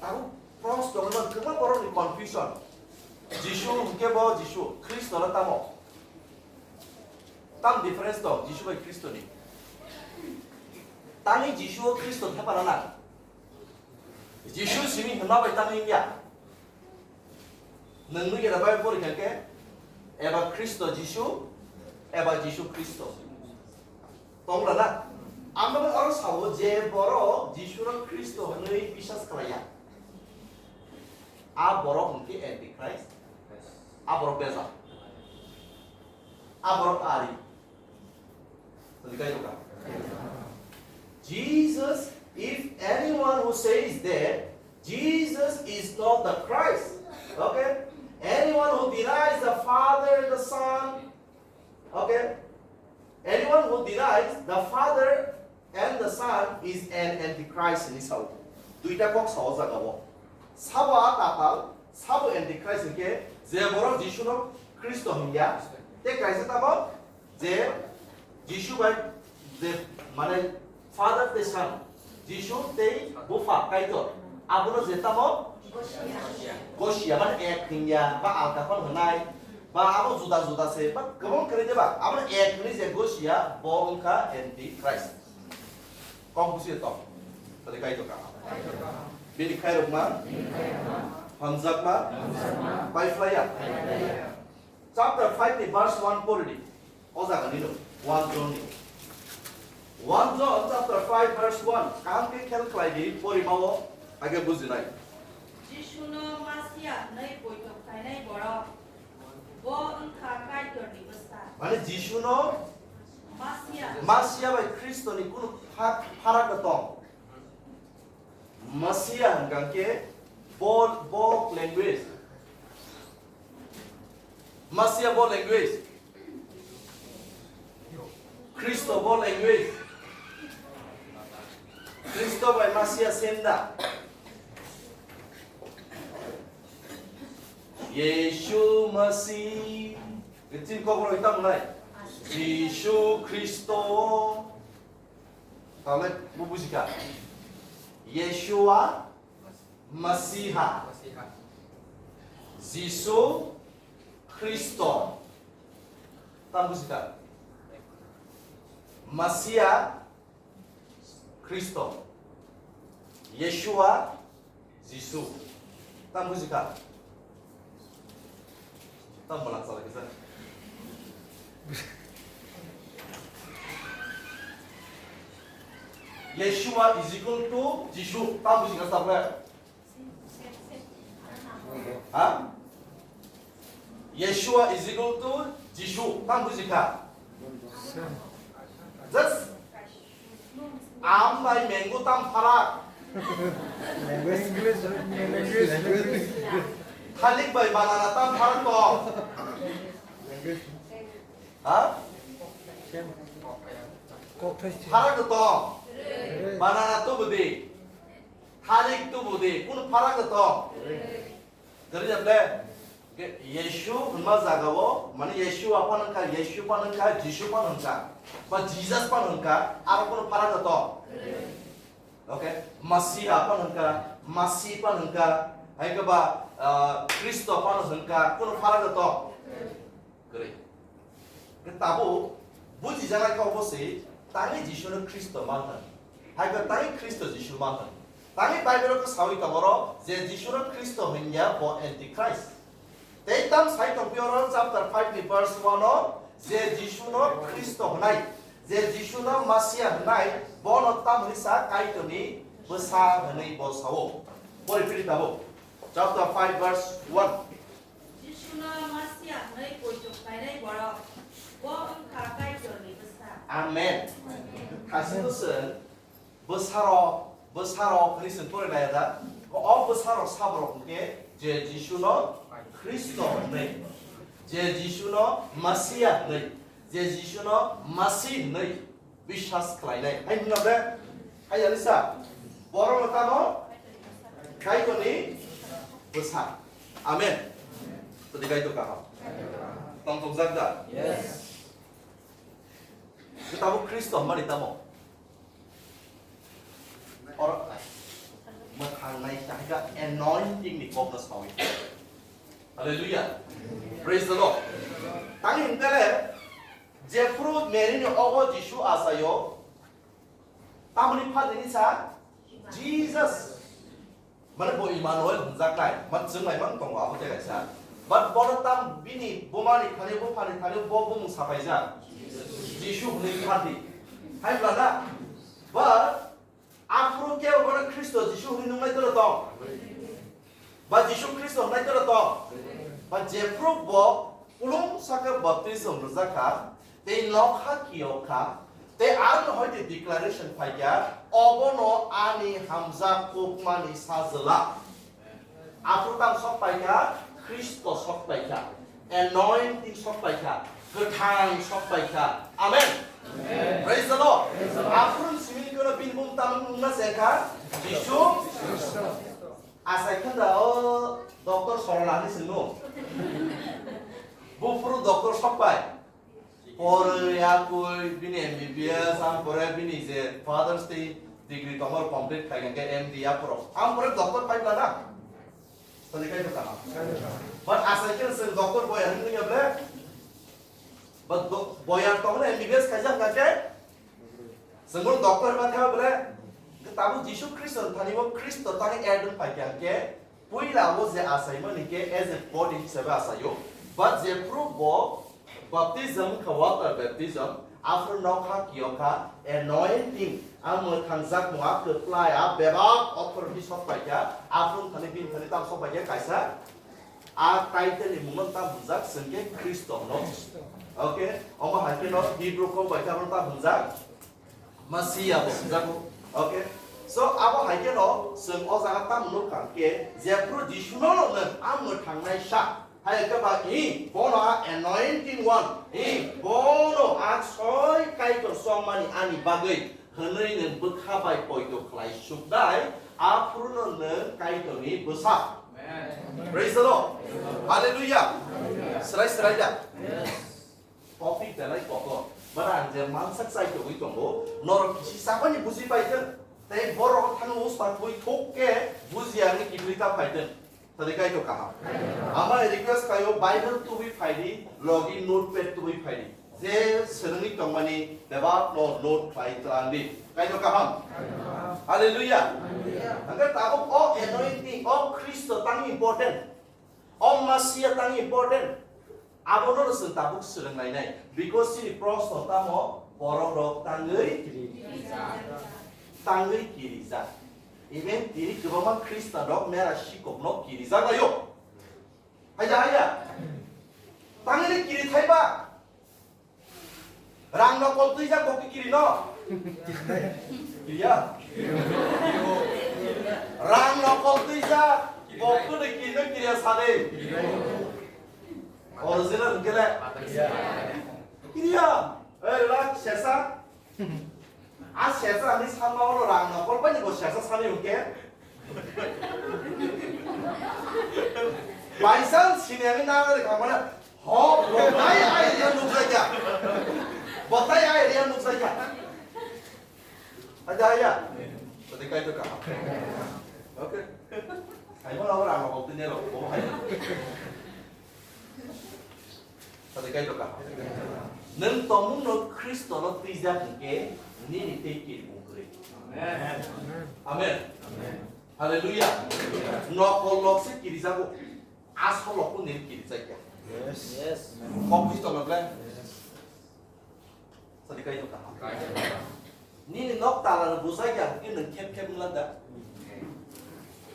Tabuk proshno wngwi mano, kwbangma borokni confusion. Jisu hwnkhe bo Jisu, Khristo no tamo? Tam difference tong Jisu bai Khristo ni? Tangwi Jisu o Khristo thepa rwna? Jisu simi hwnma bai tangwi wngya? Nwng nugya da Bible porikha khe, eba Khristo Jisu, eba Jisu Khristo. Tong rana? Ang bai oro sao je borok Jisu no Khristo hwnwi biswas khlaiya. A borok hwnkhe Antichrist. A borok bejak. A borok ari. Tadi kaitor ka? Jesus, if anyone who says that Jesus is not the Christ, okay? Anyone who denies the Father and the Son, okay? Anyone who denies the Father and the Son is an antichrist, hwnwi sao. Duita kok sao jaga o. Sabo a tatal, sabo antichrist hwnkhe je borok Jisuno Khristo hwnya, tei kaisa tabok je Jisu bai je mane Father tei Son, Jisu tei Bupha Kaitor, abono je tamo gosia mane ek hwnya ba alkaphon hwnai ba abo juda juda se ba kwbang kwrwi de ba abono ek hwnwi je gosia bo wngkha Antichrist. Kok busi tong. Tadi kaitor ka. Bini khairokma. Hamjakma. Pai phlaiya. Chapter five ni verse one pori di. O jaga ni no. One John ni. One John chapter five verse one. Kaham khe khel khlai di pori ma o. Age bujinai. Jisuno Masia hwnwi poito khlainai borok. Bo wngkha Kaitorni bwsa. Mane Jisuno Masia bai Khristo ni kunu pha-, pharak no tong. Masia hwnkha khe bo, bo language. Masia bo language. Khristo bo language. Khristo bai Masia senda. Yeshu Masih. Chini kokborok tamo nai? Jisu Khristo. Tamo nai bo bujikha. Yeshua Masiha. Jisu Khristo. Tamo bujikha. Masia Khristo. Yeshua Jisu. Tamo bujikha. Tamo bwla chalai kisa. Yeshua is equal to Jisu. Tamo bujikha tabuk. Ha? Yeshua is equal to Jisu. Tamo bujikha. Just am bai mango tam pharak. Thalik bai banana tam pharak to. Ha? Pharak to. Banana to budi. Thalik to budi. Kun pharak to. Gari jable. Yeshu hwnma jagao, mane Yeshu apan hwnka, Yeshu pan hwnka, Jisu pan hwnka, ba Jesus pan hwnka, aro kono pharak to. Okay? Masiha pan hwnka, Masi pan hwnka, hai khe ba, ah, Khristo pan hwnka, kono pharak to. Kwrwi. Khe tabuk bujijaknai kok bo se, tangwi Jisuno Khristo man hwn. Hai khe tangwi Khristo Jisu man hwn. Tangwi Bible-o khe sawi tongo oro je Jisuno Khristo hwnya bo Antichrist. Tei tam sai tongphi oro chapter five ni verse one-o je Jisuno Khristo hwnai, je Jisuno Masiya hwnai, bono tam hwnwi sa Kaitorni bwsa hwnwi bo sao. Pori phiri tabuk. Chapter five verse one. Jisuno Masiya hwnwi poito khlainai borok, bo wngkha Kaitorni bwsa. Amen. Thasino chwng bwsarok, bwsarok hwnwi chwng porinai da. O bwsarok saborok hwnkhe je Jisuno Khristo hwnwi, je Jisuno Masiya hwnwi, je Jisuno Masi hwnwi, biswas khlainai. Hai hwnna de? Hai ani sa? Borokno tamo Kaitorni bwsa. Amen. Todi Kaitor kaham. Tongthokjak da? Yes. Tamo Khristo hwnmani tamo? Oro mwthang nai kahika anointing ni kokno sawi. Hallelujah. Praise the Lord. Tang hwnkhe le, jephru Mary ni ogo Jisu achaio, tamoni phatini sa Jesus. Mane bo Emmanuel hwnjaknai, man chwng lai mang tongo abo tei kaisa. But bono tam bini bumani thani, buphani thani bo bumung sapaijak. Jisu hwnwi phatni. Hai bla na? But Aphuru kebo bono Khristo Jisu hwnwi nungnai toro tong? Ba Jisu Khristo hwnwi toro tong? Ba jephru bo kulum saka baptism rwjak kha, tei nokha kiyok kha, tei ano hoite declaration phaikha, "Obono ani hamjak kokmani sajla." Aphuru tam sok paikha, Khristo sok paikha, anointing sok paikha, kwthang sok paikha. Amen. Praise the Lord. Aphuru ni simi kono bini mung tam wngna se kha, Jisu. Asai khe da o doctor Sorola ni sinu. Buphuru doctor sok pai. Pore yakui bini M B B S, ang pore bini je Father's Day degree tongor complete khai khe M D aphuru. Ang pore doctor pai bla na. Tadi kai kota. But asai khe se doctor boy ang ni ble. But do-, boy ang tongor M B B S khai jak na khe. Sengmo doctor ma thang ble. Tabu Jisu Khristo thani bo Khristo thani add pai khe. Puila o je achaimani khe as a body hisabe achaio, but jephru bo baptism wngkha, water baptism, aphuru nokha kiyokha, anointing, a mwthangjakmung, a kwplai, a bebak authority sok paikha, aphuru thani bini thani tam sok paikha kaisa, a title ni mungno tam hwnjak, chwng khe Khristo hwno. Okay, omo hai kheno Hebrew kok bai khe abo ta hwnjak Masiya bo hwnjago. Okay, so abo hai kheno chwng o jaga tamo nukha khe jephru Jisuno no nwng a mwthangnai sa. Hai khe ba i bono a anointing one, i bono a soi Kaitor songmani ani bagwi hwnwi nwng bwkha bai poito khlai suknai, aphuru no nwng Kaitorni bwsa. Amen. Praise the Lord. Hallelujah. Srai srai da. Topic belai kotor. Bara ang je mansak chai togwi tongo. Norok kisi sabani buji paithwng. Tei borok thangwi usta twi thok khe bujiya wngwi kiphilwi ta phaithwng. Tadi kaito kaham. Ama request khaio Bible tubui phaidi, logi notepad tubui phaidi. Je swrwngwi tongmani bebak no note khlai tlang di. Kaito kaham. Hallelujah. Hallelujah. Hangke tabuk o anointing, o Kristo tang important. O Masiya tang important. Abono no chwng tabuk swrwng lainai. Because chini prosno tamo borok rok tangwi, tangwi kirijak. Even tini kwbangma Khristanrok mera sikokno kirijak laio. Haiya, haiya. Tangwi kiri thaiba. Rang nokol twijak bo kiri no. Kiriya. Rang nokol twijak bo kiri no kiriya sade. Original hwnkhe le. Kiriya. Ei, lak sesa. A sesa ani sanma ono rang nokol bai ni bo sesa sani hwnkhe. By chance sini ani na re khamana ho botai ai ria nukjakya. Botai ai ria nukjakya. Ada ya. Tadi kai to ka. Okay. Ai mo la rang nokol tini ro bo hai. Tadi kai to ka. Nwng tongmungno Khristono twijak hwnkhe nini tei kirimung kwrwi. Amen. Amen. Hallelujah. Nokol lok se kirijago. Asol lok bo nini kirijakya. Yes. Yes. Kok Khristo no ble. Sadi kai to kaham. Nini nok tala rw bujak ya, hwnkhe nwng khep khep wngla da?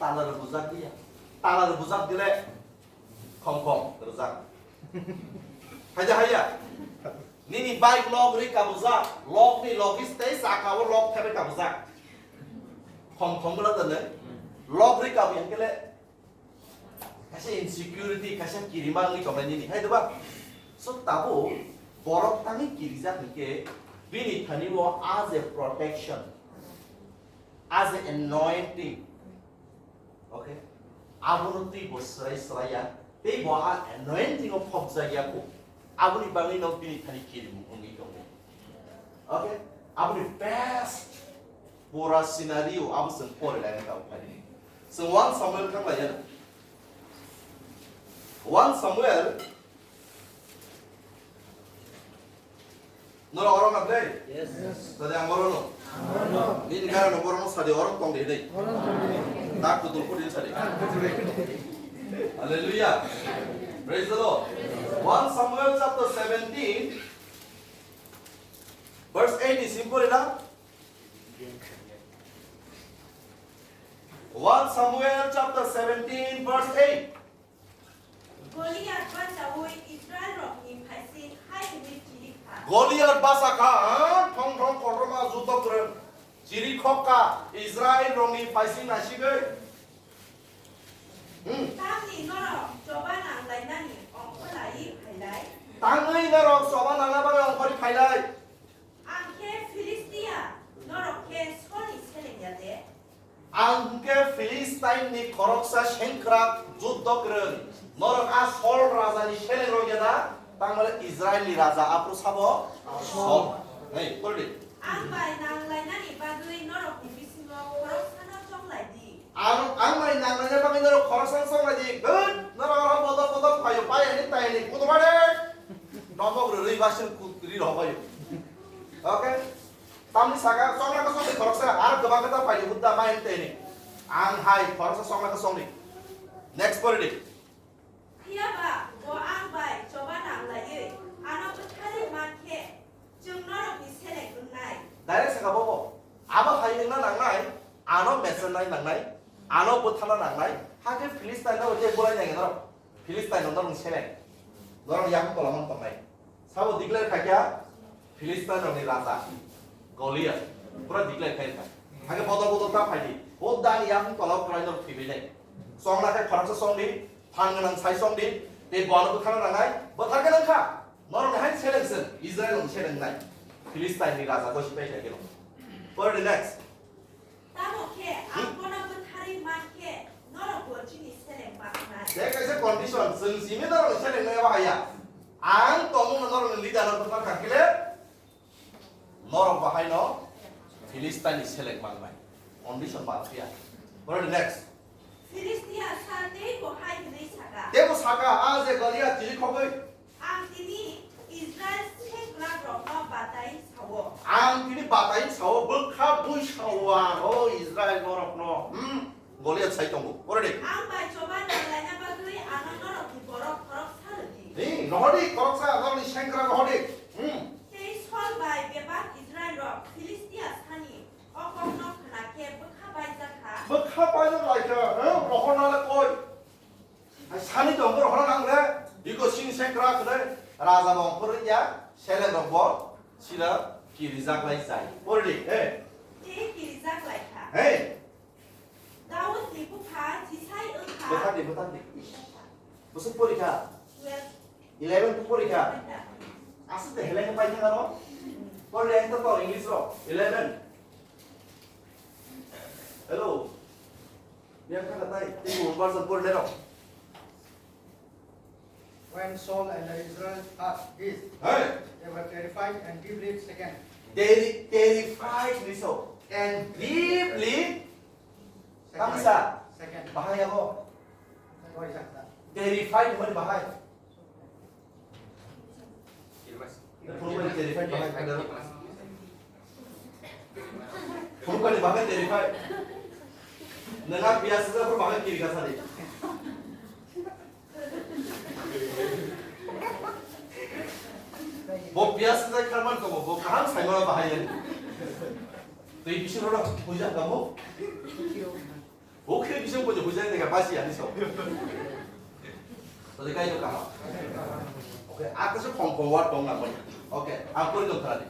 Tala rw bujak ya. Tala rw bujak dile khom khom rwjak. Haiya, haiya. Nini bike lok ri kabujak, lok ni logis tei saka o lok thebe kabujak. Khom khom wngla da nwng? Lok ri kabu yang kele Kaisa insecurity, kaisa kirima wngwi tongnai nini, hai diba? So, tabuk borok tangwi kirijak hwnkhe bini thani o as a protection, as a anointing, okay? Abono twi bo swrai swrai ya, tei bo a anointing o phobjak ya kho. Aboni bagwi no bini thani kirimung wngwi tongo. Okay? Aboni best pura scenario abo chwng pore lai kha phai. Chwng one Samuel thang lai ya. One Samuel. Noro oro na dei? Yes. Tadi ang oro no. Ni ni gara no boro no sadi oro tong dei dei. Tak kutul kutul sadi. Hallelujah. Praise the Lord. One Samuel chapter seventeen. Verse eight is important, na? One Samuel chapter seventeen, verse eight. Goliath bachaui Israel rokni phaising hai hwnwi chiri kha. Goliath basa kha, ha? Thong thong kotorma judo kwrwng. Chiri khokka Israel rokni phaising nasigwi. Hmm. Tamni norok choba nang lainani ongkholai phailai? Tangwi norok choba nangna bagwi ongkhorwi phailai? Ang khe Philistia, norok khe Solni seleng ya de? Ang hwnkhe Philistine ni khoroksa sengkrak juddo kwrwng. Norok a Sol raja ni seleng rok ya da? Tangmale Israel ni raja aphuru sabo Sol. Hei, pori di. Ang bai nang lainani bagwi norokni bisingo khoroksano chonglai di. Ang, ang bai nang laina bagwi norok khoroksa chonglai di. Good. Norok oro bodol bodol phaio, pai ani tai ani. Kudu bade. Nomok rwi rwi basin kut ri rok baio. Okay? Tamni saka chongna ka chongni khoroksa, ar kwbang khe ta phaidi hudda mai ani tai ani. Ang hai khoroksa chongna ka chongni. Next pori di. Phiya ba bo ang bai choba nang laiwi ano bwtharwi man khe, chwng norokni seleng wngnai. Direct saka bo bo. Abo hai wngna nangnai, ano mesennai nangnai, ano bwtharna nangnai, hakhe Philistine no je bolai nai norok. Philistine no norok seleng. Norok yakung tola man tongnai. Sabo declare khaikha Philistine rokni raja Goliath. Pura declare khaikha. Hake bodol bodol ta phaidi. Bo dani yang tola kwlai no phibilai. Songna khe khoroksa songdi, phan gwnang sai songdi, tei bono bwthana nangnai, bwtharkhe nangkha. Norokni hai seleng seng, Israel rokni seleng nai. Philistine ni raja bosi pai khaikhe no. For the next. Tamo khe ang bono bwtharwi man khe norok bo chini seleng baknai. Je kaisa condition, chwng simi norok seleng nai bahai ya. Ang tongmung norok leader no bwthar kha kile norok bahai no Philistine ni seleng mangnai. Condition ba phiya. Bro, the next. Philistia sa tei bo hai hwnwi saka. Tebo saka, a je Goliath chili khogwi. Ang tini Israel sengkrakrokno batai sao. Ang tini batai sao, bwkha bui sao ang, o Israel norokno. Hmm, Goliath sai tongo. Pore de. Ang bai choba nanglaina bagwi ano norokni borok khoroksa rwdi. Ni, nohodi khoroksa, norokni sengkrak nohodi. Hmm. Tei Sol bai bebak Israelrok Philistia sani o kokno khna khe bwkha baijak kha. Bwkha baijak lai kha, eh, rohorna le koi. Hai sani tong borok hwnwi nang le, biko sini se kra kre, raja bo ongkhor ya, seleng rok bo sira kirijak lai chai. Pordi, eh. Tei kirijak lai kha. Hey. Daud ni bupha Jisai wng kha. Bwthar di, bwthar di. Bwswk porikha? Twelve. Eleven porikha. Aswk de helai pai thang ano. Pordi ang to English ro. Eleven. Hello. Yang kha tai, tei bo version pore lerok. When Saul and the Israel heard this, hey, they were terrified and deeply shaken. Terri-, terrified ni so, and deeply, shaken. Tamo sa? Shaken. Bahai abo? Sorry, sir. Terrified hwnmani bahai. Phunukmani terrified bahai khaidaro. Phunukmani bahai terrified. Nang a biya sijak phuru bahai kiri kha sadi. Bo biya sijak kharman tongo, bo kaham saimano bahai ya. Twi bising rok hujak kamo. Bo khe bising bo hujak de ka basi ani so. Tadi kai to kaham. Okay, a kaisa khom khom word tong na. Okay, ang pori tong tadi.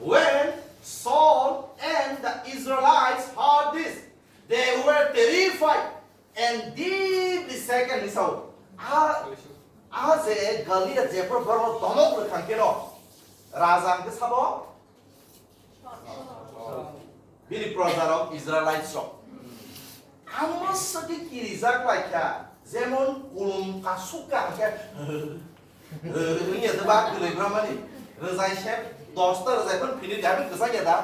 When Saul and the Israelites heard this, they were terrified and deeply shaken. Ni sao. A, a je Goliath je por borok domok rwkha keno. Raja ang ke sabo? Bini proja rok Israelites rok. Amo sadi kirijak lai kha, jemon kulum kasuk ka khe, wngya de ba kwlwi bramani, rwjai se dosta rwjai phano phini diamond kwchak ya da,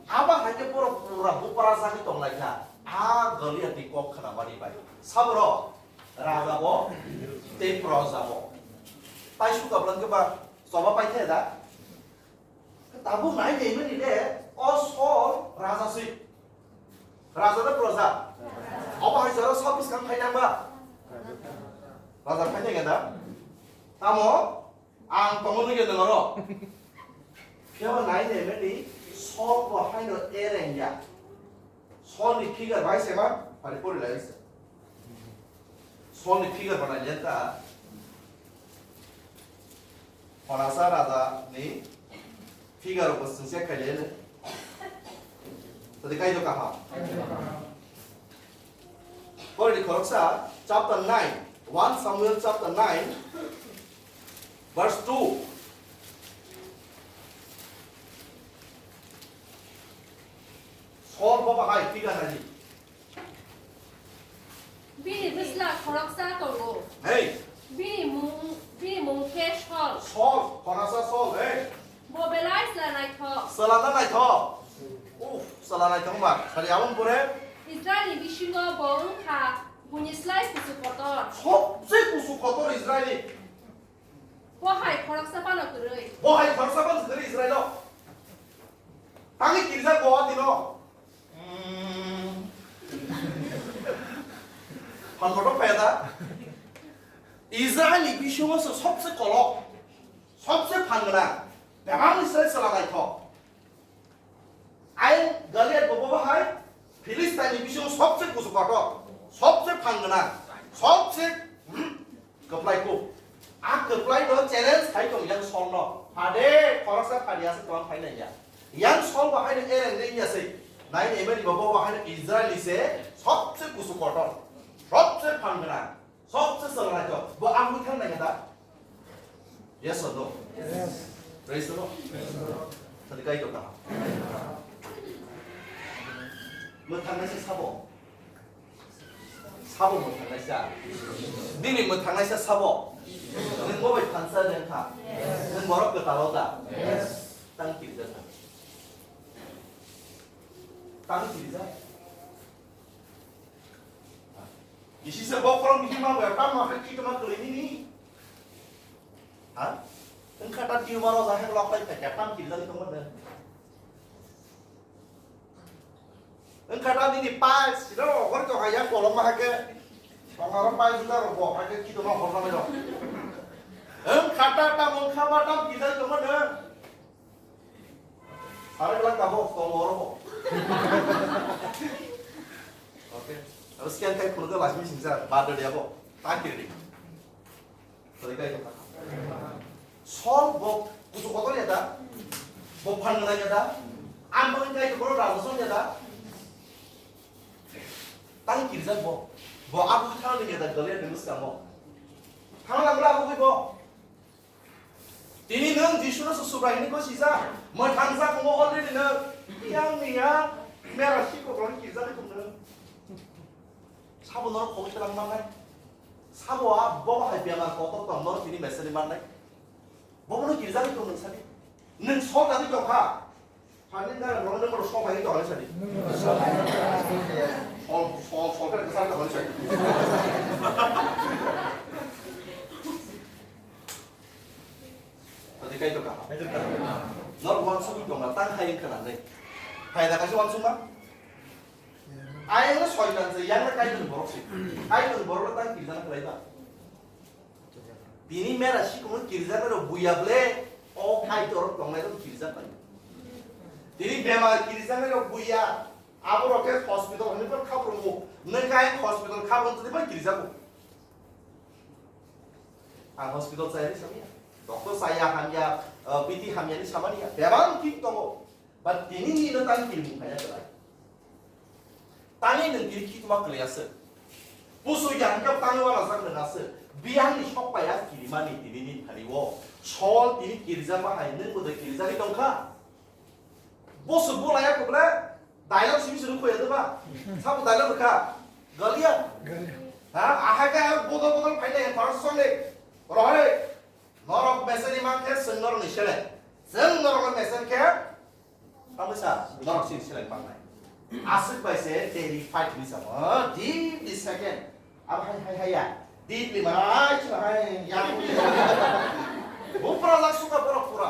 abo hai khe borok pura bupra jagwi tong lai kha, a Goliath ni kok khna mani bai. Saboro raja bo tei proja bo. Tai suka bwlwng khe ba choba pai khe da. Tabuk nai naimani le, o Sol raja si. Raja na proja? Obo hai jora Sol bwskang phainang ba? Raja phainai ganda? Tamo, ang tongo nugya nangaro. Phiya nai naimani Sol bo haino ereng ya. Sol ni figure bai se ma, pari pori lai se. Sol ni figure banai le ta. Honasa raja ni figure bo singse khai le. Tadi kai do kaham. Pori di khoroksa chapter nine, one Samuel chapter nine, verse two. Sol bo bahai figure nai di. Bini bwsla khoroksa tongo. Hey. Bini mung, bini mung khe Sol. Sol, khoroksa Sol, hey. Bo belai chwla naithok. Chwla na naithok. Uf, chwla naithok ba. Sari aboni pore? Israilni bisingo bo wngkha buini slai kusu kotor. Sobse kusu kotor Israilni. Bo hai khoroksa phano kwrwi. Bo hai khoroksa phano kwrwi Israilo. Tangwi kirijak bo o dino. Hmm. Phan kotor phaiya da. Israilni bisingo se sobse kolok, sobse phan gwnang, bebakni slai chwla naithok. Ain Goliath bo bo hai Philistine ni bisingo sobse kusu kotor, sobse phan gwnang, sobse, hmm, kwplai kuk. A kwplai no challenge khai tong yang Saul no. Phade khoroksa phadi aswk tong phai nai ya. Yang Saul bo haino ereng de ya sei. Nai nai mani bo bo haino Israel ni se sobse kusu kotor. Sobse phan gwnang. Sobse chwla naithok. Bo ang bwthang nai da. Yes or no? Yes. Praise the Lord. Sadi kai to ka. Mwthang nai se sabo. Sabo mwthangnaisa. Nini mwthangnaisa sabo. Nwng bo bai thansa de wngkha. Nwng borok kwtal o da. Tang kirijak. Tang kirijak. Bisi se bokhorok bisi ma bai tam ma khe kitma kwlwi nini. Ha? Wngkha ta tumor o jahek lok lai kha tam kirijak tongma de. Wngkha ta nini pai sida rok hor to haya kolom ma hake. Tongaro pai sida rok bo hake kito ma hor samai rok. Wngkha ta ta mungkha ma tam kisa tongma de. Sare lang ka bo tong oro bo. Okay. Aro siang kai phuru ka lasi singsa ba de dia bo. Ta kiri. Tadi kai kata. Saul bo kutu kotor ya da? Bo phan ngai ya da? Ang bo kai ko raja son ya da? Tang kirjak bo. Bo abu thang ni ya da gale ni muska mo. Thang lang la abu bo. Tini nang Jisu no subrai ni ko sisa. Mo thang sa ko already na. Yang ni ya. Mera si ko ron kirjak ko na. Sabo norok khogwi twlang mannai. Sabo a bobo hai bemar kotor tong norok tini meseni mannai. Bobono girjagwi tong nwng sadi. Nwng sol dagwi tong kha. Sadi nang norok nang bono sol hai tong sadi. Sol, sol, sol khe kwchang tong sadi. Tadi kai to kha. Norok wansugwi tong kha, tang hai wngkha nang nai. Phaida kaisa wansukma. Ayang no soitan se, yang no Kaitor ni borok se. Kaitor ni borok no tang kirjana khlai ba. Tini mera sikung no kirjana rok buya ble, o Kaitor rok tongnai rok kirjak bai. Tini bemar kirjana rok buya, abo rok ke hospital hwnwi bo khaprungo, nang kai hospital khaprung tini bai kirjago. Ang hospital chaya ni samya, doctor chaya hamya, eh, piti hamya ni samani ya, bebang thik tongo. But tini ni no tang kirmung kaya khlai. Tangwi nwng tini khitma kwlwi aswk. Busu yang khe tangwi uanajak nwng aswk. Biyang ni sok pai a kirimani tini ni thani o. Sol tini kirijak ma hai nwng bo de kirijagwi tong kha. Busu bulai ya khe bole dialogue simi simi khoya de ba. Sabo dialogue kha. Galia. Ha, ahai ka bodol bodol phai nai parasong le. Rohai. Norok meseni mang khe swng norok ni sele. Swng norok meseni khe Tamo sa, norok sini seleng pangnai. Aswk bai se daily fight ni samo, deeply second. Abo hai, hai, hai ya. Deeply mana, ai, chuna hai, ya. Bupra lak suka borok pura.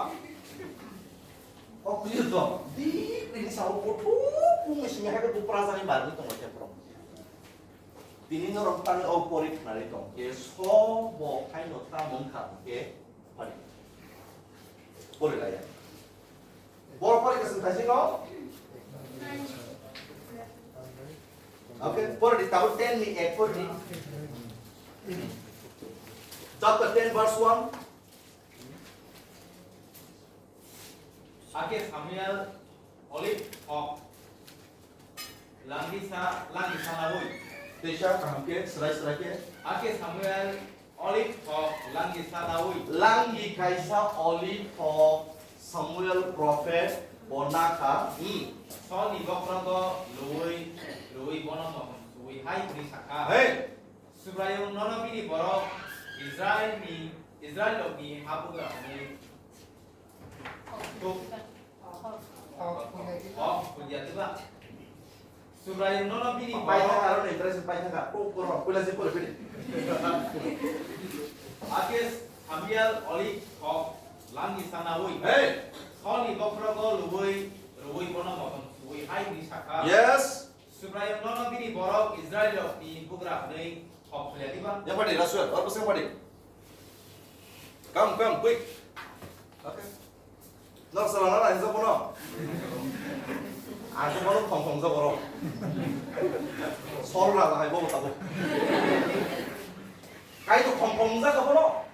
Kok ni to, deeply ni samo, buthu, pung ni simi hai bupra jani bar ni tong khe borok. Tini norok tani o pori khnari tong khe, so bo hai no ta mung kha khe, pari. Pori laya. Bor pori ka sing thai sing no? Okay, pori di, tabuk ten ni ek pori di. Chapter ten verse one. Ake Samuel Olive Hok Langisa, langisa nawi. Teisa kaham khe, srai srai khe. Ake Samuel Olive Hok langisa nawi. Langi kaisa Olive Hok Samuel prophet bo nakha. Hmm. Solni bokhorogo luwi, luwi bono mohon suwi hai hwnwi sakha. Hey. Subraiyung nono bini borok Israilni, Israil rokni habugra hwnwi Tuk. Hok, hok, hok, hok, diba? Subraiyung nono bini borok. Paithaka aro ni, impression paithaka. Tuk, tuk, tuk, puila se pore pini. Ake Samuel Olive Hok langni sanawi. Hey! Solni bokhorogo luwi, ruwi bono motom suwi hai hwnwi sakha. Yes. Subraiyung nono bini borok Israilrokni bugra hwnwi hok phalia diba? Yang padi, Rasuel, or bwswng padi. Come, come, quick. Okay. Nor sala nana hinsa bono. Ang bono khong khong jaboro. Sol raja hai bobo tabo. Kai to khong khong jaboro.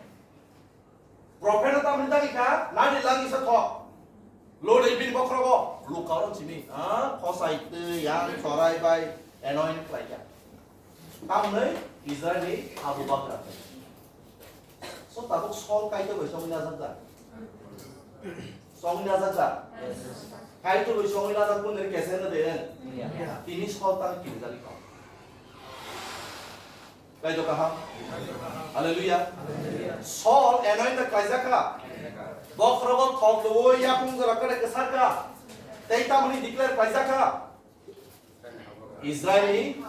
Prophet no tamni dagi kha, nani lagi sa thok. Lord ibn bokhrogo, luka oro simi, ha, khosai twi, yang, sorai bai, anoint khlai kha. Tamni Israel ni Abu Bakr. So tabuk Saul Kaitor bai songwi najak da? Songwi najak da? Kaitor bai songwi najak bun ni kesen na de. Tini Saul tang kiri jali kau. Kaitor kaham. Hallelujah. Saul anoint na klaijak kha. Bokhrogo thok lwui yakung jora kare kwsar kha. Tei tamni declare klaijak kha. Israel ni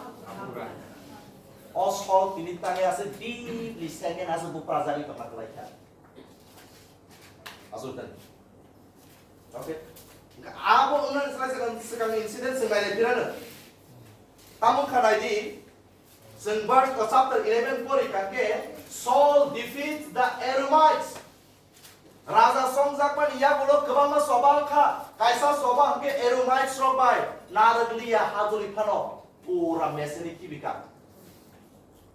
o Saul tini tangi ase deeply second ase bupra jani tongna kwlai kha. Asuk tani. Okay. Abo wngna swlai swkang, swkang incident se nailai phirano. Tamo kha nai di, chwng verse o chapter eleven pori kha khe Saul defeats the Edomites. Raja songjakmani yagulo kwbangma choba wngkha, kaisa choba hwnkhe Edomites rok bai narwk liya hajuli phano pura meseni kibika.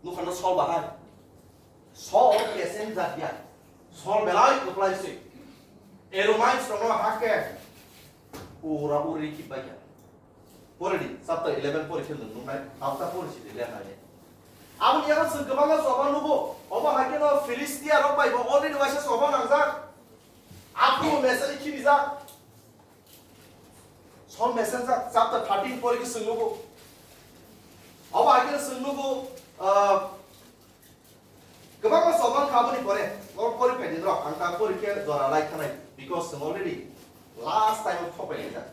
Nukhano Saul bahai. Saul kesen jat ya. Saul belai kwplai se. Edomites rokno hakhe pura uri kibika. Pore di, chapter eleven pore khe nwng nuknai, hapta pore si di le hai. Aboni yago chwng kwbangma choba nugo, obo hai kheno Philistia rok bai bo already waisa choba nangjak. Aphuru mesari khirijak. Saul messenger chapter thirteen pore khe chwng nugo. Obo hai kheno chwng nugo, ah, Kwbangma choba wngkha aboni pore, oro pori phaidi norok, ang ta pori khe jora lai khanai, because chwng already last time o thok pai laijak.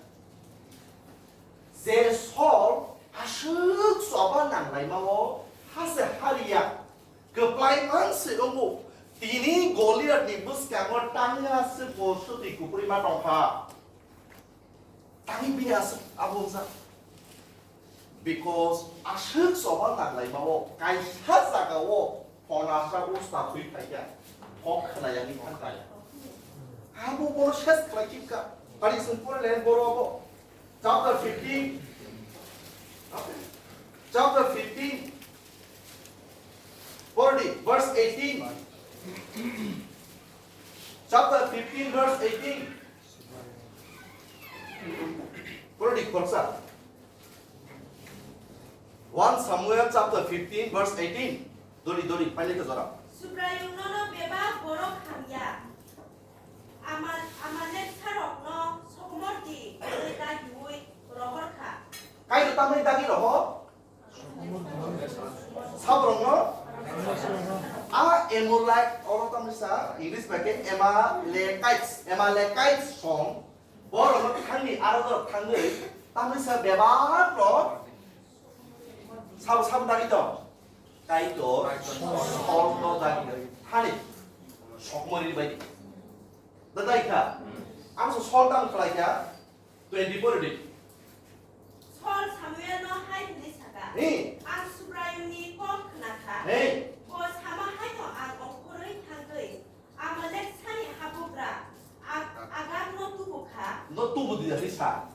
Je Saul aswk choba nanglaima o hase haliya, kwplai man se wngo, tini Goliath ni bwskango tangya se bo swtwi kupuri ma tongkha. Tangwi bini aswk abo wngjak? Because aswk choba nanglaima o kaisa jaga o phonasa usta thwi phaikha, thok khwnayani thangkha. Abo bono ses khlai khibkha. Tari chwng pore le boro abo. Chapter fifteen. Chapter fifteen. Pore di, verse eighteen. Chapter fifteen, verse eighteen. Pore di khorsa. One Samuel chapter fifteen, verse eighteen. Dori, dori, paile ke jora. Subraiyung nono bebak borok hamya. Ama-, Amalek sarokno sokomor di, hwnwi dagiui rohor kha. Kaitor tamni dagi roho? Sabrokno? A Amolek, oro tamni sa, English bai khe Amalekites, Amalekites song, borokno thangni, aro borok thangwi, tamni sa bebak rok, sabo, sabo dagi tong? Kaitor, Saulno dagi tong. Thani, sokmori bai di. Da dai kha? Ang so Saul tang khlai kha, twenty four di. Saul Samuelno hai hwnwi sa kha, He. Ang Subraiyungni kok khna kha. He. Bo sama haino ang ongkhorwi thangwi Amalek sani habugra Ag-, Agagno tubu kha. No tubu di hwnwi sa.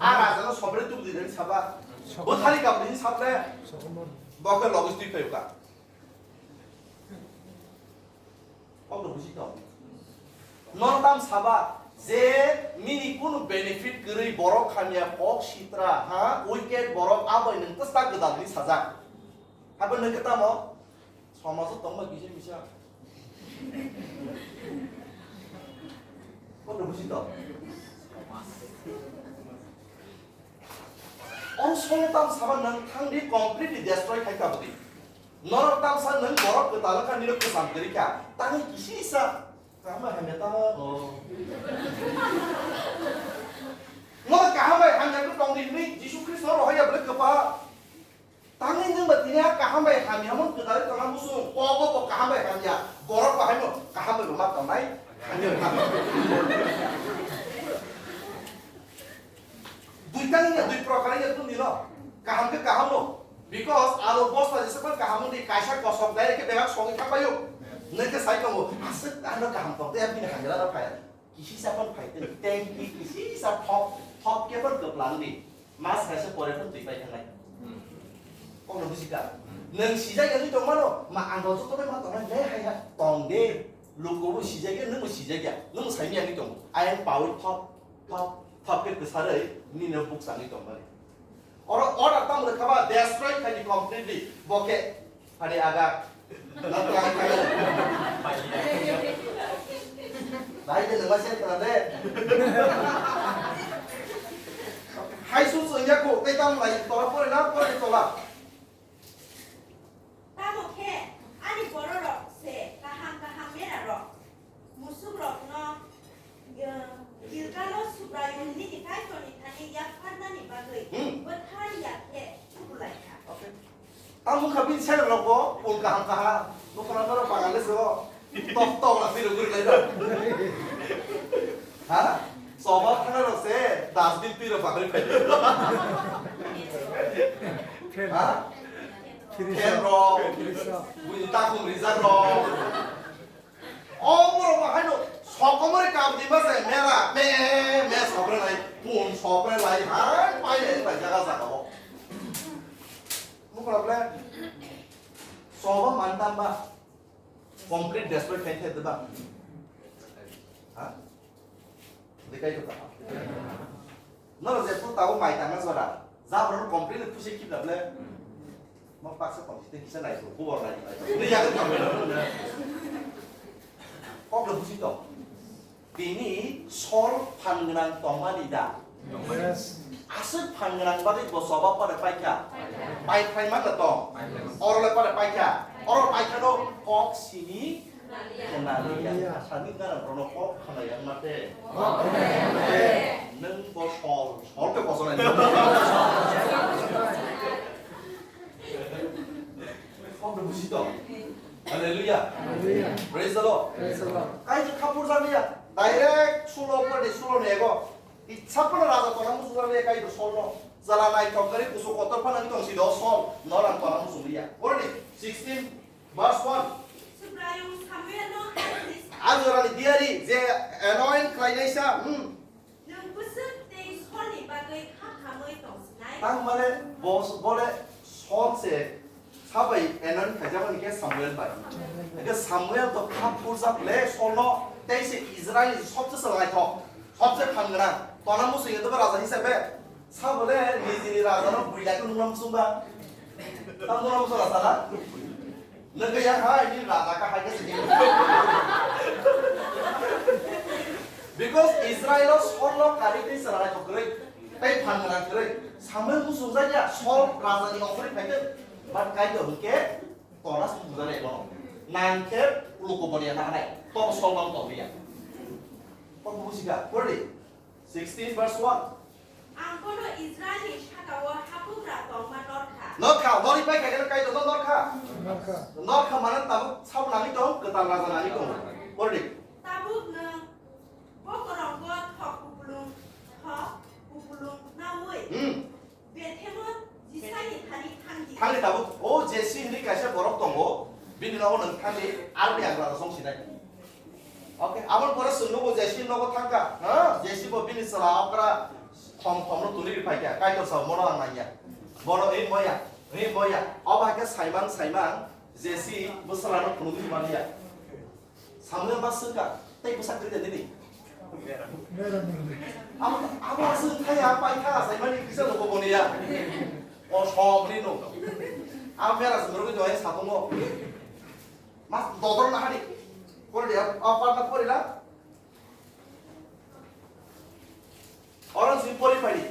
A rajano sobre tubu di hwnwi saba. Bo thani kabri hwnwi sable. Bo khe logi twi phaio ka. Kok no buji tong. Nor tam saba je nini kunu benefit kwrwi borok hamya kok sitra ha wicked borok abai nwng twsta gwdalni sajak. Habo nwng khe tamo somajo tongma kisa misa. Kok no buji tong. Oro song tam saba nwng thangdi completely destroy khai kabudi. Norok tamsa nwng borok kwtal wngkha nini kwcham kwrwi kha. Tangwi kisi sa. Kaham bai hamya ta. Oh. Norok kaham bai hamya khe tongdi hinwi Jisu Khristo rohorya bwlwi kwpal. Tangwi nwng ba tini a kaham bai hamya mon kwtal wngkha musung. Kogo bo kaham bai hamya. Borok bahai no kaham bai bo ma tongnai. Hamya bai hamya. Dui tang ya, dui prokar ya tun dino. Kaham ke kaham no. Because alo bosta jese phan kaham di kaisa kosok dai ke bebak songi thang bayo. Neke sai tongo. Asik ano kaham tong te bini hamya da phai. Kisi sa phan phai te. Tengki kisi sa thok, thok ke phan keplang di. Mas kaisa pore phan tui pai thangnai. Kok no buji ka? Nang sijai ya tui tong mano. Ma ang joto ma tong nai le hai ha. Tong de. Lukubo sijakya, nwngbo sijakya, nwng saimya wngwi tongo. Ayang pawi thop, thop, thop khe kwsarwi nini bukchangwi tongmani. Oro order tamo rwkha ba, destroy khaidi completely. Bo khe phani aga. Nang twlang khayo. Dai de nang sen kana de. Hai su su ya ko, tei tamo lai tola pore na, pore tola. Tamo khe ani bororok se kaham kaham merarok, musukrokno, eh, Gilgalo Subraiyung nini Kaitorni thani yapharnani bagwi Hmm. bwthar ya khe thubulaikha. Okay. Tamo kha bini side rok bo pul kaham kaham. Nukha na norok Bangladesh o. Tok tok la bini guri lai da. Ha? Soba thana rok se dustbin twi rok bagri phai. Ha? Ken rok. Buini takhum rijak rok. O borok bo haino sokomori kam di ma se mera me me sopre lai. Pun sopre lai. Hai pai lai jaga jaga o. Mukra ble. Soba mantam ba. Complete destroy khai khai deba. Ha? Dekai to. Noro je tu tabo mai tangna jora. Jabra complete pusi kibla ble. Mo paksa complete kisa nai to, kubor nai nai. Ni ya ka. Kok le pusi to. Tini sol phan gwnang tongmani da? Yes. Aswk phan gwnang bagwi bo soba pore paikha? Pai phai ma tong? Oro le pore paikha? Oro paikha no kok sini khna liya. Sani gana rono kok khna yang mate. Nwng bo sol, sol ke koso nai. Kok no busi to? Hallelujah. Hallelujah. Praise the Lord. Praise the Lord. Kaitor khapur janiya. Direct sulo pore sulo nego. Itsa pore raja tona musu janiya Kaitor solno. Jala naithok kari kusu kotor phana ni tongsi do sol. Norang tona musu liya. Pore di sixteen verse one. Subraiyung Samuelno hai hwnwi sa- Ang jorani diari je anoint khlainai sa. Hmm. Nwng bwswk tei Solni bagwi kha khamwi tong sinai? Tang mane bo, bole Sol se sabai anoint khaijakmani khe Samuel bai. Hingkhe Samuel to kha phurjak le Solno, tei se Israilni sobse se naithok, sobse phan gwnang. Tona musu yedok raja hisabe. Sa bole nijini rajano builai khe nukna muchungba. Tamo nukna muchung rasa na? Nokha ya hai ni raja ka hai khe sini. Because Israel o Sol no kari tei chwla naithok kwrwi, tei phan gwnang kwrwi. Samuel muchungjak ya Sol raja ni ongkhorwi phai khe, but Kaitor hwnkhe tona sumjak ya bono. Nang khe luku boni ya nahanai, to Sol bang tong ya. Kok busi ka, purdi. Sixteen verse one. Ang bono Israilni saka-o habugra tongma norkha. Norkha, norwi pai khaikhe Kaitor no norkha. Norkha. Norkha mane tabuk sabo nangwi tong, kwtal raja nangwi tong. Purdi. Tabuk nwng bokorongo thok kupulung, thok kupulung naui. Hmm. Bethelo Jisani thani thangdi. Thangdi tabuk, o Jesi hinwi kaisa borok tongo, bini nogo nwng thangdi, aroni ang raja song sinai. Okay, aboni pore chwng nugo Jesi nogo thangkha, ha? Jesi bo bini chwla okra thom thom no tuli rwphai kha, Kaitor sao mono ang nangya. Bono ei moya, ei moya, obo hai khe saimang saimang Jesi bwsala no phunugwi manya. Samuel ma swngkha, tei bwsa kwrwi da nini? Abo, abo aswk thaya, pai kha, saimani kisa logo boniya. O somni no. Abo mera se rogwi join satungo. Mas dodor na hari. Pore dia, apa na pore la? Orang sini pori pari.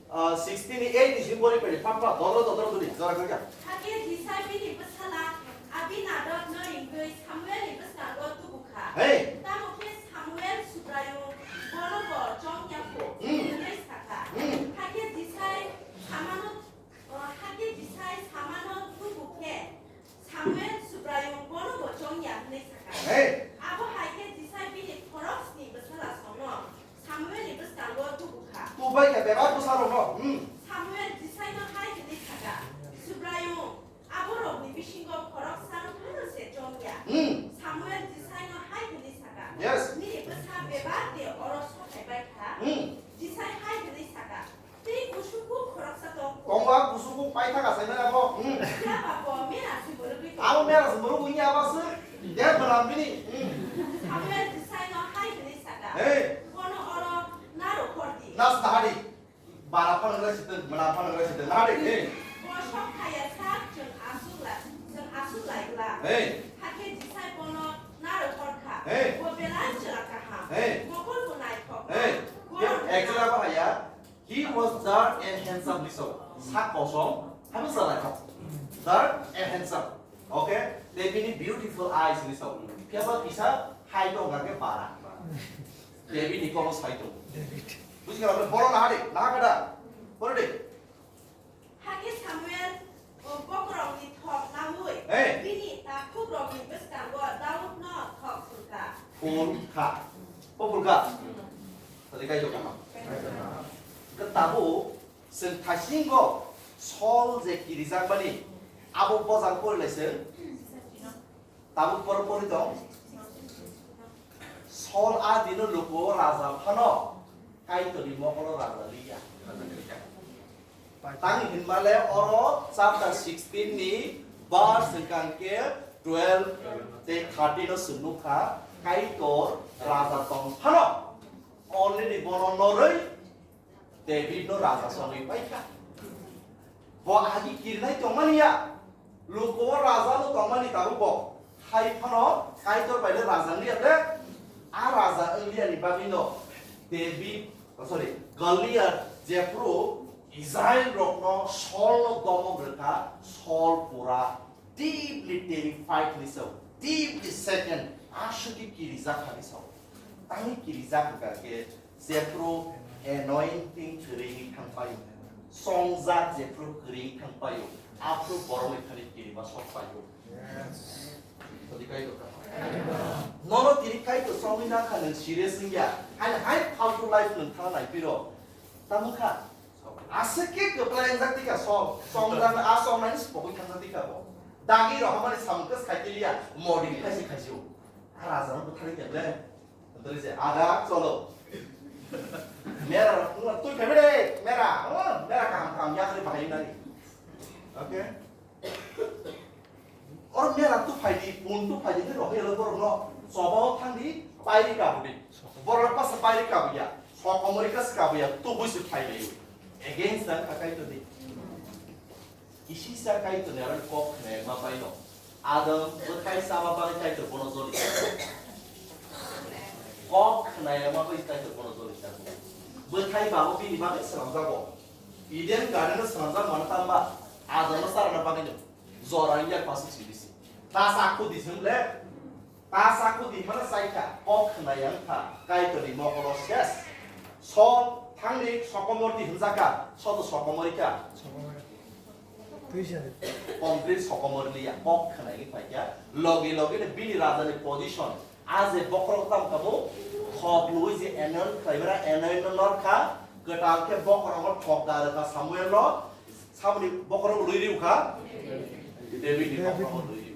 Ah, sixteen ni eight ni sini pori pari. Papa, dodor, dodor, duri. Jora kerja. Hakhe Jisai bini bwsala Abinadab no ringwi Samuel ni bwskango tubu kha. Hey. Tamo khe Samuel Subraiyung bono bo chong ya kho, hmm, hwnwi sa kha. Hmm. Hakhe Jisai samano, ah, hakhe Jisai samano tubu khe Samuel Subraiyung bono bo chong ya hwnwi sa kha. Hey. Abo hai khe Jisai bini khorok sni bwsala songno Samuel ni bwskango tubu kha. Tubai khe bebak bwsarokno. Hmm. Samuel Jisai no hai hwnwi sa kha, Subraiyung, aborokni bisingo khoroksa no phano se chong ya. Hmm. Samuel Jisai no hai hwnwi sa kha, yes, nini bwsa bebak de oro sothai bai kha. Hmm. Jisai hai hwnwi sa kha, Tei kusuku khoroksa tong. Tongo a kusuku paithak achaimani abo. Hmm. Phiya ba bo mera se mwrwgwi tongo. Abo mera se mwrwk wngya abo se. De bwlam bini. Hmm. Samuel Jisaino hai hwnwi saka, Hey. "Bono oro narwk hor di." Nas nahari. Bara phano ngra siteng, mana phano ngra siteng, nahari, hey. Bo sok phaiya sak chwng aswk lai, chwng aswk lai glak. Hey. Hakhe Jisai bono narwk hor kha. Hey. Bo belai chwla kaham. Hey. Mokol bo naithok. Hey. Bono Ek jora bahaya. He was dark and handsome, hwnwi sao. Sak kosom, hai bwsa naithok. Dark and handsome. Okay? Tei bini beautiful eyes, hwnwi sao. Phiya ba kisa hai tong kha khe bara. David ni kobo sai tong. Buji kha, boro naha de, naha kha da? Boro de. Hakhe Samuel O bokhorokni thok naui Hey. bini takhukrokni bwskango Daudno thok phulkha. Phulkha. O phulkha. Tadi kai jokama. Ke tabu seng thasingo Saul je kirijak bani abo bojang kori lai seng. Tabuk poro pori tong. Saul a dino luku raja phano Kaitorni mokolo raja liya. Tang hinmale oro chapter sixteen ni verse hwnkha hwnkhe twelve tei thirteen no chwng nukha, Kaitor raja tong phano already bono norwi David no raja songwi paikha. Bo agi kirinai tongmani ya. Luko raja no tongmani tabuk bo. Hai phano Kaitor bai le raja wngya le. A raja wngya ni bagwi no David, oh, sorry, Goliath jephru Israel rok no Saul no domok rwkha, Saul pura deeply terrified hwnwi sao, deeply shaken, aswk khe kirijak kha hwnwi sao. Tangwi kirijak hwnkha khe jephru anointing kwrwi thang paio, songjak jephru kwrwi thang paio, aphru borok ni thani kirima sok paio. Todi kai dokha. Nono tini kai to songwi na kha nwng serious wngya, hai hai faltu life nwng thang nai piro. Tamo kha. Aswk khe kwplai wngjak tikha song, song jang a song nai sibogwi thangjak tikha bo. Dagi rok hamani samung khe sai kiliya, modi khaisi khaisio. A raja no bwthari khe ble. Bwthari se, "Ada, cholo." Mera rok wngma twi phaibai de, mera, oh, mera kaham kaham yakri bahai nani. Okay? Oro mera tu phai di, pun tu phai di, hwnkhe rohoi alo borok no choba o thang di, pairi kabu di. Borok no pasa pairi kabu ya, sokomori kas kabu ya, tu bui se phai di. Against dan kakai to di. Kisi sa kai to ni aro kok khna ma pai no. Adam bwthai sama pai kai to bono joli. Kok khna ma pai kai to bono joli. Bwthai ba o bini ba sram jago. Eden garden o swnamjak mano tamba, Adamno charwna bagwino jora wngya pasuk sibisi. Ta chakhu di chwng le, ta chakhu di phano chaikha, kok khwnaya wngkha, Kaitorni mokolo ses. Sol thangni sokomor di hwnjakha, sodo sokomorikha. Complete sokomor liya, kok khwnai wngwi phaikha, logi logino bini rajani position. A je bokhorok tam kabo, thok lui je anoint khlaimara, anoint no norkha, kwtal khe bokhorogo thok da rwkha Samuel no, saboni bokhorok lui riwkha, David ni bokhorogo lui riwkha.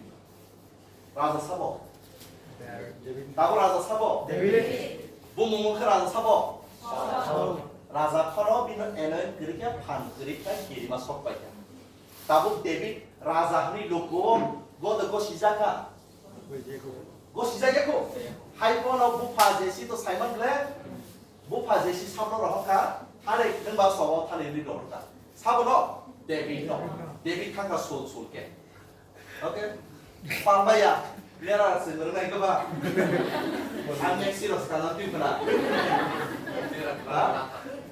Raja sabo? Tabuk raja sabo? Bumung wngkha raja sabo? Raja phano bino anoint kwrwi khe, phan kwrwi khe, kirima sok paikha. Tabuk David raja hwnwi luku o godo gosijakha. Gosijakya kho. Hai bono bupha Jesi to saiman ble. Bupha Jesi sabno rohor kha. Thani nwng ba sobo thani ri rohor kha. Sabono David no. David thangkha sul sul khe. Okay. Palbaya. Mera se nang nai kaba. Ang next year skala tu kena.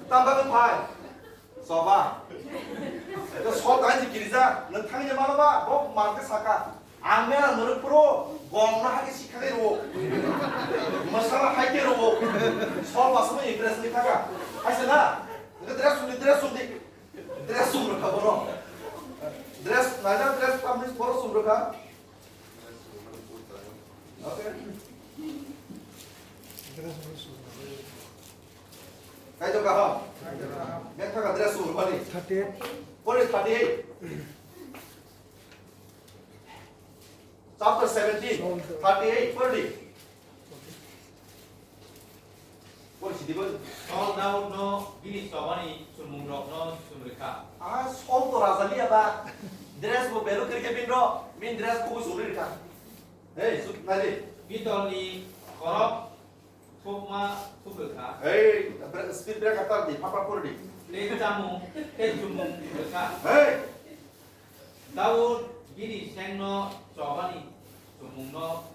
Tamba phai. Soba. Ito so tangi kirijak, nang thangni mano ba, bo marke saka. Ang mera nuruk pro, gong na hake sikha ke ro. Masala hai ke ro. So ba so impress ni thaka. Hai se na. Nang dress sum di, dress sum di. Dress sum rakha bono. Dress, na dress pam ni boro sum rakha. Okay. Kaitor kaham. Yang thaka dress sum bani. Thirty-eight. Pori thirty-eight. Chapter seventeen, thirty-eight, pori. Pori sidi bani. Saul Daudno bini chobani chumung rokno chumrikha. Ah, Saul to raja liya ba. Dress bo belu kirke binro, min dress kubu chumrikha. Hey, suk nadi. Bitolni Khorok thukma thubrwkha. Hey, bre-, speed break atar di, phapha phuri di. Tei chamung, tei chumung rwkha. Hey! Daud bini sengno chobani chumungno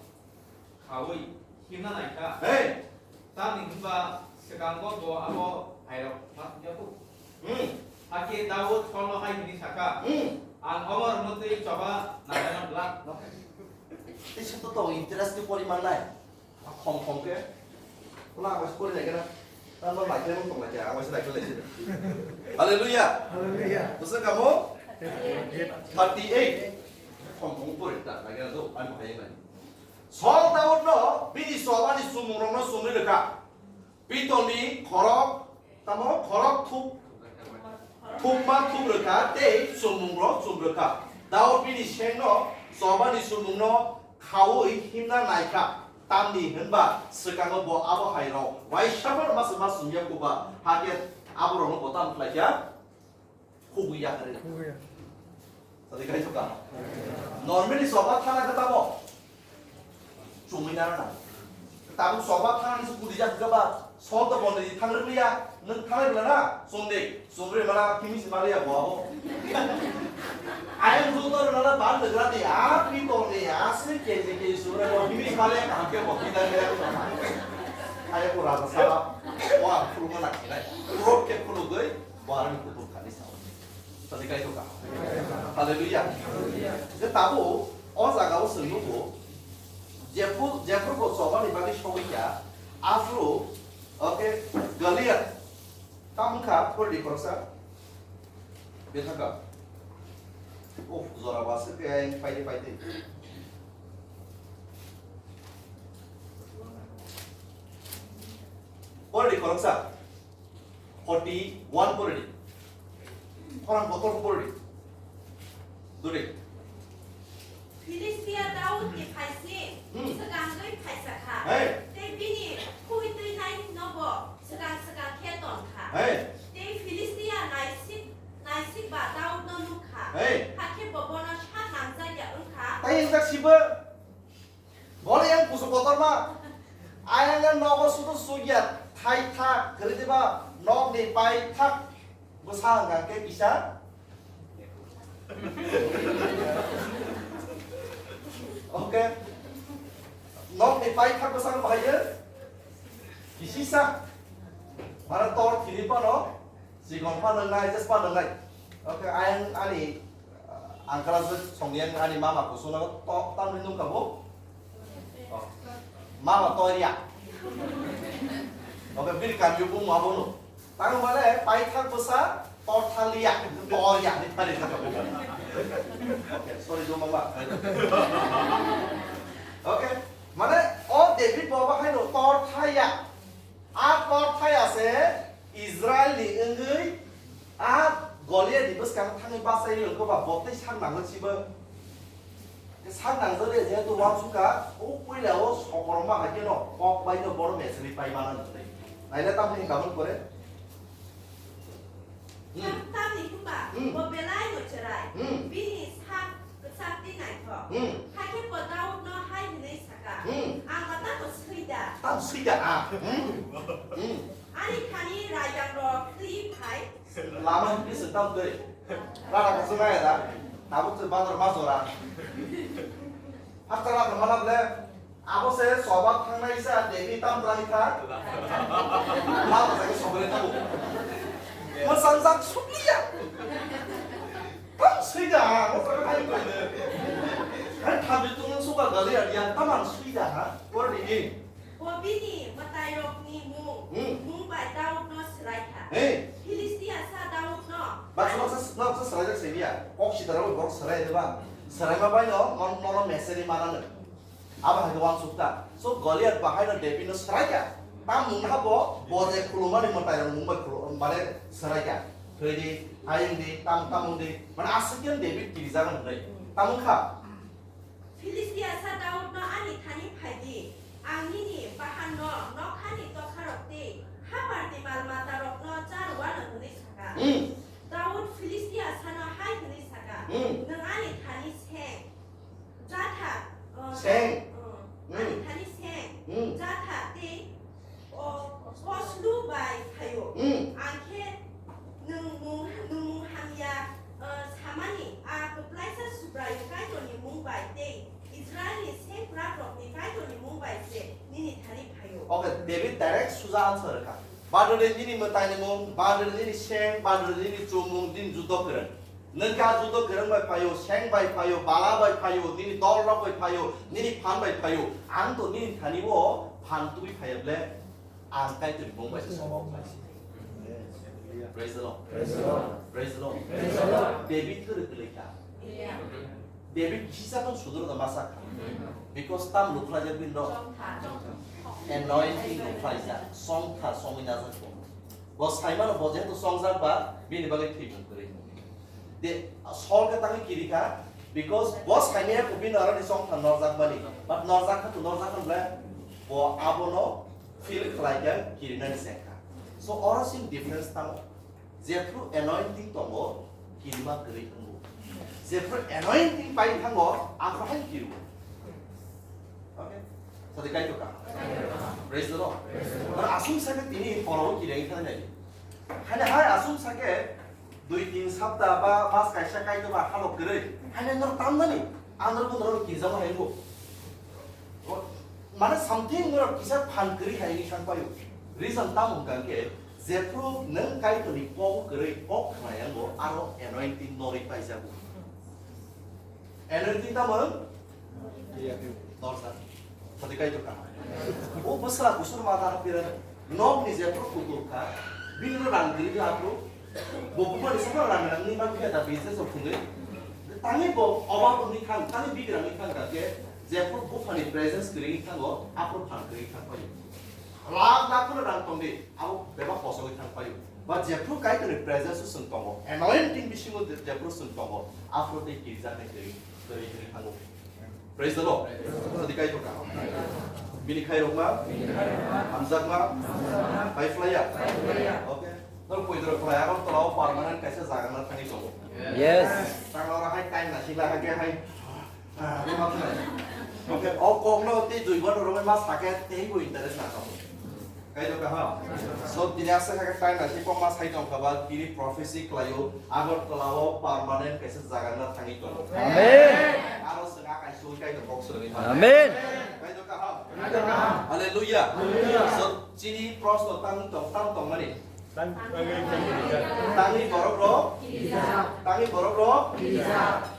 khaui himna naikha. Hey! Tamni hwnba swkango bo abo hairok ma thangya kho. Hmm. Hakhe Daud Solno hai hwnwi sakha, Hmm. "Ang omo rwngno twi choba naikha na glak." Tei se to tong interest ni poriman nai. Khom khom khe. Wala ang waisa pori naikhe na. Tamo naikhe mung tong naikhe, ang waisa naikhe lai se. Hallelujah. Hallelujah. Bwswk kamo? Thirty-eight. Khom khom pori ta naikhe na do, ani bahai nai. Sol Daudno bini chobani chumungrokno chumui rwkha. Pitolni khorok, tamo khorok thuk, thukma thubrwkha tei chumungrok chumrwkha. Daud bini sengno chobani chumungno khaui himna naikha, tamni hwnba swkango bo abo hairok waisa phano ma chwngma chwngya kuba, hakhe aborokno bo tamo khlaikha. Khugwi ya kare. Khugwi ya. Tadi kai suka. Normally soba thana kata mo. Chumui nana na. Tabu soba thana ni sukudi jak kaba. Sol to bon di thang rwya. Nung thang rwla na. Sunday. Sunday mana kimi si maliya bo abo. Ayang juto rwla na ban de grati. A pi to ni a si ke ni ke sura bo kimi si maliya ka ke bo kita kira. Ayang ko raja sala. Wa khuluma na kinai. Rok ke khulugoi. Bo aroni kutung kani sao. Tadi kai toka. Haleluya. Je tabu o jaga o sengno bo. Jephu, Jephu bo chobani bagwi sogwi ya. Afro, okay, Goliath. Tam kha, pori di khoroksa. Bethaka. Oh, jora basa ke paide paide. Pori di khoroksa. Forty-one pori di. Khorang kotor pori di. Duri. Filistia Daudni phaising Hmm. swkangwi phaisa kha. Hey. Tei bini khuitwinai nobo swkang swkang khe ton kha. Hey. Tei Filistia naisik, naisik ba Daudno nuk kha. Hey. Hakhe bo bono sak nangjakya wng kha. Tai wngjak sibo. Bole yang kusu kotorma. Ayang nogo sudu sugya thai thak, kiri diba, nokni pai thak. Bwsa hwnkha khe kisa. Okay. Nokni pai thak bwsa bahai ye. Kisisa. Mara tor thini pano. Sikon pa nang nai, jes pa nang nai. Okay, ayang ani Ang kala se songni ang ani mama kusuna to tamni nung kabo. Oh. Mama toria. Oke, bini kamio bung ma bono. Tang male paithak bwsa torthalia, toria ni thari thaka bo. Oke, sorry do mama. Oke, mane o David baba haino torthaya. A torthaya se Israel ni wngwi a Goliath ni bwskang thangwi bachai rwkha ba bo tei sak nangwi sibo. Sak nangjak le jehetu uansukha o puila o sokorma hai kheno kok bai no bono mesri pai mana nang tei. Naile tamni hinka man kore. Hmm. Tam-, tamni hwnba Hmm. bo belai no cherai. Hmm. Bini sak kwchak tei naithok. Hmm. Hakhe bo Daudno hai hwnwi saka, Hmm. "Ang ba tamo swi da?" Tamo swi da, ah. Hmm. Hmm. Ani thani raigangrok twi phai. Lama hwnwi se tam twi. Rara kasu nai da. Tabuk se badar ma jora. Hakta rara mana ble. Abo se soba thangnai sa David tam twlai kha. Lama jaga sobai thango. Mwsangjak sukliya. Tam sui da, mwsang hai koi de. Hai thambi tung suka gali adia tam ang sui da ha. Por di ni. Bo bini mwtairokni mung, Hmm. mung bai Daudno swrai kha. Hey. Filistia sa Daudno. Ba, no sa, no sa swrai jak saiya. Kok sitara bo bor swrai de ba. Swrai ma bai no, mon, no, no, meseri mana no. Abo hai khe uansuk ta. So Goliath ba haino David no swrai kha. Tam wng kha bo, bo je khulumani mwtai rok mung bai khulu-, mane swrai kha. Thwi di, ayung di, tam, tam wng di. Mane aswk khe David kiri jagan hwnwi. Tam wng kha. Filistia sa Daudno ani thani phai di. Ang nini bahanno nokhani tokharok tei haparni mal matarokno cha rwano hwnwi saka. Hmm. Daud Filistia sano hai hwnwi saka, Hmm. Nwng ani thani seng. Jatha, uh, Seng. uh, Hmm. ani thani seng. Hmm. Jat Okay, David direct suja answer rwkha. Badore nini mwtainimung, badore nini seng, badore nini chumung, nini judo kwrwng. Nwng kha judo kwrwng bai phaio, seng bai phaio, bala bai phaio, nini dol rok bai phaio, nini phan bai phaio. Ang to nini thani o phan twi phaiya ble, ang Kaitorni mung bai se soba khlai si. Praise the Lord. Praise the Lord. Praise the Lord. Praise the Lord. David kwrwi kwrwi kha. David kisa tong sudro da masa kha. Because tam lukhlai jak bin rok. Anointing lukhlai jak. Song tha song ina jak. Bo saimano bo jehetu songjak ba, bini bagwi thwimung kwrwi. De, Saul khe tangwi kiri kha, because bo saimaya khe bini aroni chongthar norjakmani. But norjak kha to norjak kha ble, bo abono feel khlai kha, kirinani cheng kha. So, oro sini difference tamo. Jephru anointing tongo, kirima kwrwi wngo. Jephru anointing pai thango, aphuru hai kiriwo. Okay? Sadi Kaitor kaham. Praise the Lord. Aro aswk sakhe tini horo kirwi thang nai. Haino hai aswk sakhe dui tin sapta ba mas kaisa Kaitor ba halok kwrwi. Haino nor tamnani andro bundro kirjamo hai bo. Mane something nor kisa phan kwrwi hai ni sang payo. Reason tamo hwnkha khe jephru nwng Kaitorni kok kwrwi kok khnayango aro anointing norwi paijago. Energy tamo? Iya. Torsa. Sadi Kaitor kaham. O bwsla kusur ma dara pira. Nok ni je pro kutur kha. Bini ro rang diri di apro. Bo kuma ni sama rang rang ni ma khe da business of thungwi. Tangi bo oba ni khang, tangi big rang ni khang ka ke. Je pro buphani presence kiri ni khango, apro phan kiri khang payo. Lakh lakh kheno rang tongdi, abo bebak kosogwi thang paio. But jephru Kaitorni presence o chwng tongo, anointing bisingo je-, jephru chwng tongo, aphuru tei kirijaknai kwrwi, kwrwi, kwrwi thango. Praise the Lord. Sadi Kaitor kaham. Bini khairokma, hamjakma, paiphlaiya. Okay. Nor poidrok khlai, Agartala o permanent kaisa jaga na thangwi tongo. Yes. Tang oro hai time na sila hake hai. Ah, okay, o kokno tei joi bano romwi ma sake tei bo interest na kamo. Kaitor kaham. So, tini asa kha time na si kok ma sai tong kha ba, tini prophecy khlaio, Agartala o permanent kaisa jaga na thangwi tongo. Amen. Aro swng akai sui Kaitor kok swrwngwi ma. Amen. Kaitor kaham. Hallelujah. Hallelujah. So, chini proshno tang tong, tang tong mani. Tang-, tangwi borok rok? Tangwi borok rok?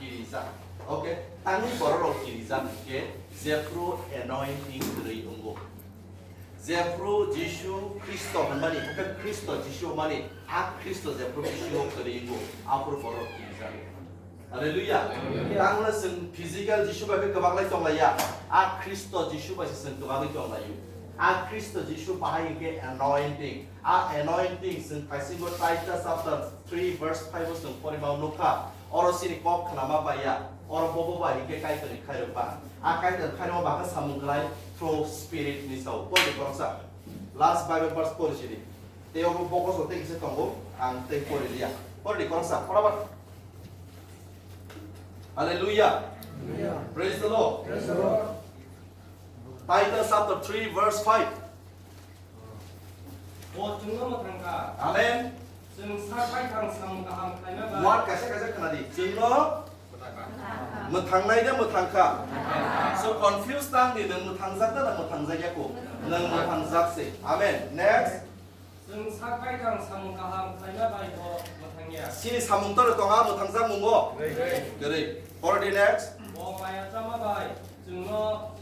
Kirijak. Okay. Tangwi borok rok kirijak hwnkhe jephru anointing kwrwi wngo. Jephru Jisu Khristo hwnmani, hwnkhe Khristo Jisu hwnmani, a Khristo jephru Jisu kwrwi wngo, aphuru borok kirijak. Hallelujah. Hallelujah. Tangno chwng physical Jisu bai khe kwbaklai tonglaiya. A Khristo Jisu bai se chwng kwbagwi tonglaio. A Khristo Jisu bahai hinkhe anointing. A anointing chwng thaisingo Titus chapter three verse five o chwng porima nukha. Oro chini kok khnama baiya. Oro bobo bai hinkhe Kaitorni khairokma. A Kaitor khairokma bakha samung khlai through spirit ni sao. Pori koroksa. Last Bible verse pori sidi. Tei obo bokoso tei kisa tongo. Ang tei pori liya. Pori koroksa. Pora ba. Hallelujah. Hallelujah. Praise the Lord. Praise the Lord. Titus chapter three verse five. Bo chwngno mwthang kha. Amen. Chwng sak baithang samung kaham khlaima bai. Word kaisa kaisa khna di. Chwngno mwthangnai de mwthang kha. So confuse tang di, nwng mwthangjak da na mwthangjak ya ko? Nwng mwthangjak se. Amen. Next. Chwng sak baithang samung kaham khlaima bai bo mwthangya. Chini samung toro tonga mwthangjak mungo? Kwrwi. Kwrwi. For the next. Bo maya chama bai chwngno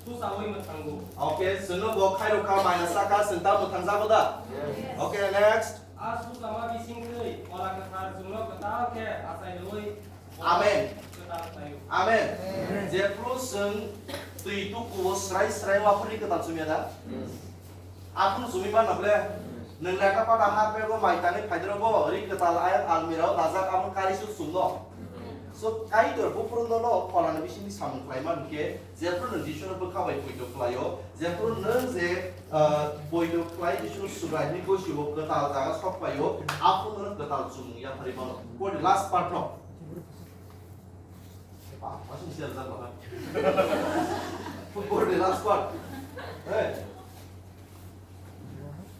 susawi mwthango. Okay, chwngno bo khairokha maya saka chwng ta mwthangjago da? Yes. Okay, next. A susama bisingtwi Phola Kwthar chwngno kwtal khe achai rwui Amen. Amen. Jephru chwng twi tukuo srai srai o aphuru ri kwtal chumya da? Aphuru chumui manna ble? Nwng lekha pada ha bego mai tanwi phaidoro bo ri kwtal ayang almirah o dajak abo kari su chumno. So Kaitor buphuru nono pholani bisingni samung khlai man khe jephru nwng Jisuno bwkha bai poito khlaio, jephru nwng je, ah, poito khlai Jisuno Subraiyungni gosio kwtal jaga sok paio, aphuru nono kwtal chumung yapharwi mano. For the last part no. Ah, masih sial jat makan. For the last part. Hey.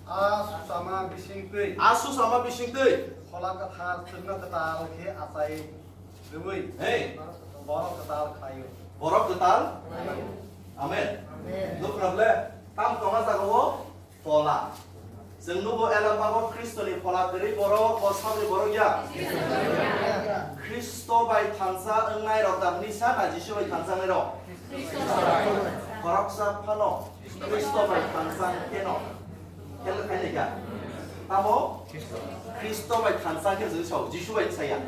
A susama bisingtwi. A susama bisingtwi. Phola Kwthar chwngno kwtal khe achai rwui. Hey. Borok kwtal khlaio. Borok kwtal? Amen. Amen. Nukna ble? Tam tonga jaga o phola. Chwng nugo Elambao Khristoni phola kwrwi borok, o saboni borok ya. Khristo bai thansa wngnai rok da hwnwi sa na Jisu bai thansa wngnai rok? Khoroksa phano Khristo bai thansa keno. Kelo khai nai kha. Tamo? Khristo bai thansa khe jwng sao, Jisu bai saya.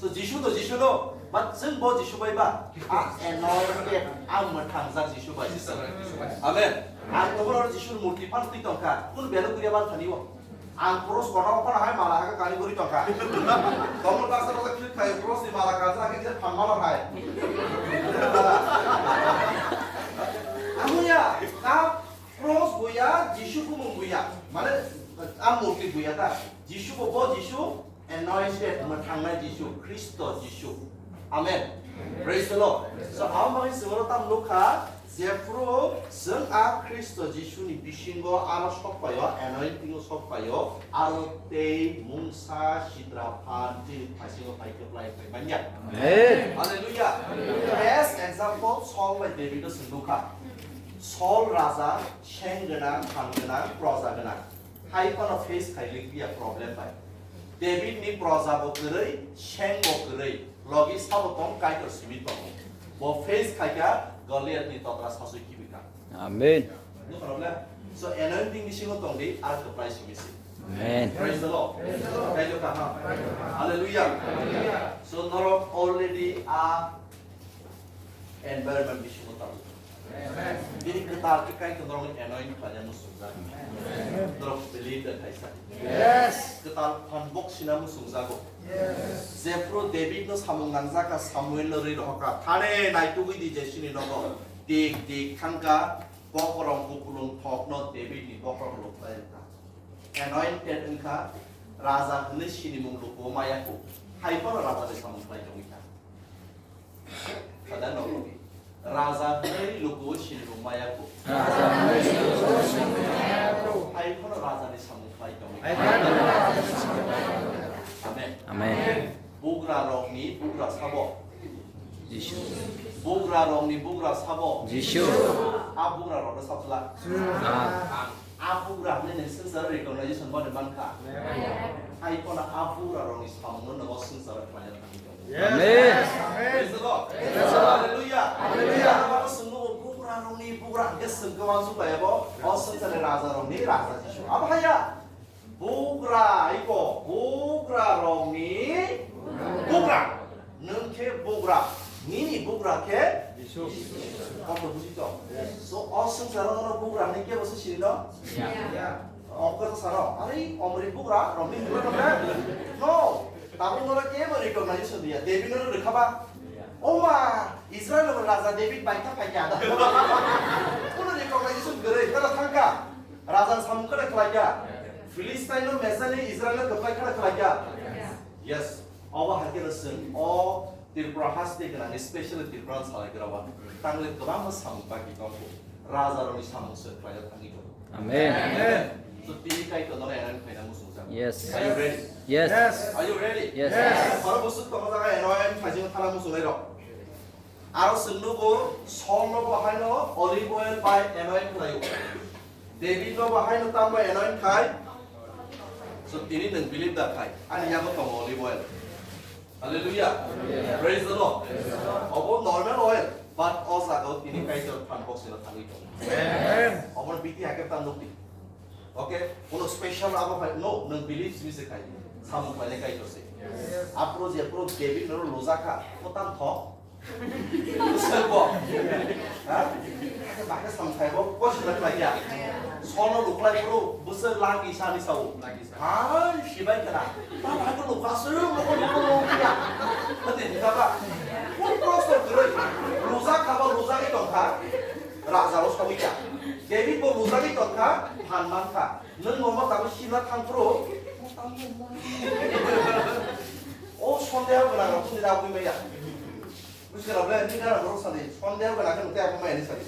So Jisu no, Jisu no, but chwng bo Jisu bai ba, a anointed, a mwthangjak Jisu bai. Amen. Ang tongmani oro Jisu ni murti phan twi tongkha, kun belo kuria ban thani o. Ang cross kotor o phano hai mala haka kani guri tongkha. Tongmani baksa baksa click khai cross ni mala kansa hake je phan mala hai. Amuya, ka cross buya, Jisu kumung buya. Mane, a murti buya ta. Jisu bo, bo Jisu, anointed, mwthangnai Jisu, Khristo Jisu. Amen. Praise the Lord. So, ang bagwi chwngno tam nukha, jephru chwng a Khristo Jisuni bisingo aro sokpaio, anointing o sokpaio, aro tei mungsa sidra phan chini thaisingo phai khe plai phai manya. Amen. Hallelujah. Best example, Saul bai David o chwng nukha. Saul raja, seng gwnang, phan gwnang, proja gwnang. Hai phano face khai lik ya problem bai. David ni proja bo kwrwi, seng bo kwrwi, logi sabo tong Kaitor simi tongo. Bo face khai kha Goliath ni totra sasui khibi kha. Amen. No problem. So anointing ni singo tong di ar kwplai simi si. Amen. Praise the Lord. Kaitor kaham. Hallelujah. So norok already a environment bisingo tongo. Bini kwtal khe Kaitor norokni anoint khlaina muchungjak. Norok believe that hai sadi. Yes. Kwtal phan boksina muchungjago. Yes. Jephru David no samung nangjak kha, Samuel no rwi rohor kha. Thane naitugwi di Jesse ni nogo. Dik dik thangkha, bokorong kupulung thok no David ni bokorong lok lai kha. Anointed wngkha, raja hwnwi sinimung lukuo maya kho. Hai phano raja ni samung khlai tongwi kha. Sada nokni raja hwnwi lukuo sinimung maya kho. Hai phano raja ni samung khlai tongwi. Amen. Amen. Bugra rokni bugra sabo. Jisu. Bugra rokni bugra sabo. Jisu. A bugra rokno sabsla. Ah. A bugra hwnwi nwng swngcharo recognition mani mankha. Hai phano a bugra rokni samungno nogo swngcharo khlaina thangwi tongo. Amen. Praise the Lord. Praise the Lord. Hallelujah. Hallelujah. Abo swngno bugra rokni bugra hwnkhe swngkhe wansuk laibo, o swngcharni raja rokni raja Jisu. Abo haya. Bugra, iko, bugra rokni bugra. Nwng khe bugra, nini bugra khe Jisu. Koto buji to? So, o swngcharo nono bugra hwnwi kebo se sini no? Ya. O khe sano, are, omri bugra rokni bugra no khe? No. Tabuk nono kebo recognition diya. David nono rwkha ba? O ma, Israel raja David bai kha phai kha da. Kuno recognition gwnwi, kala thang kha. Raja samung kada khlai kha. Philistine no Messiah ni Israel no kwplai khana khlai kha. Yes. Obo hai khe no chwng o Tripura haste gwnang, especially Tripura salai gra ba. Tangli kwbangma samung baki tongo. Raja rokni samung se khlai thangwi tongo. Amen. Amen. So tini kai to nore anoint khaina muchung jang. Yes. Are you ready? Yes. Are you ready? Yes. Yes. Oro busuk tongo jaga anoint khaijing thana muchung nai rok. Aro chwng nugo, Saul no bo haino olive oil bai anoint khlaio. David no bo haino tam bai anoint khai. So tini nwng believe da khai. Ani yago tongo olive oil. Hallelujah. Praise the Lord. Obo normal oil, but o jaga o tini Kaitor phan box ino thangwi tongo. Amen. Obo biti hake tam nukdi. Okay? Kono special abo khai no, nwng believe simi se khai. Samung khlainai Kaitor se. Yes. Apro je pro David no lojak kha, o tam thok. Bwswk bo. Ha? Bakhe samung khai bo, kosi da khlai ya. Sono luklai pro, bwswk lagi sani sao. Hai, sibai kana. Ta hai to lukha sung, lukha, lukha, lukha ya. Tadi ni kaba. Pun prosto kwrwi. Lojak kha ba, lojak i tongkha. Raja o sawi ya. David bo lojak i tongkha, phan man kha. Nwng bo ma tabo sina thang pro. O sondeho gwnang rok tini da bui maya. Buji kha ble, ni gana borok sadi. Sondeho gwnang khe nwng tei ako maya ni sadi.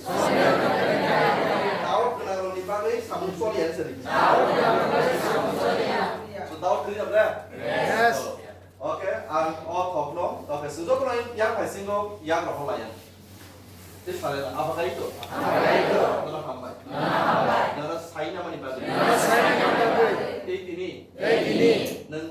Doubt gwnang rok ni bagwi samung choli ya ni sadi. So doubt kwrwi ya ble? Yes. Okay, ang o thok no. Okay, so joto no yang phai singo yang rok lai yang. Salera, abo kai to? Abo kai to. Nono hambai. Nono hambai. Nono saina mani bagwi. Nono saina mani bagwi. Tei tini. Tei tini. Nwng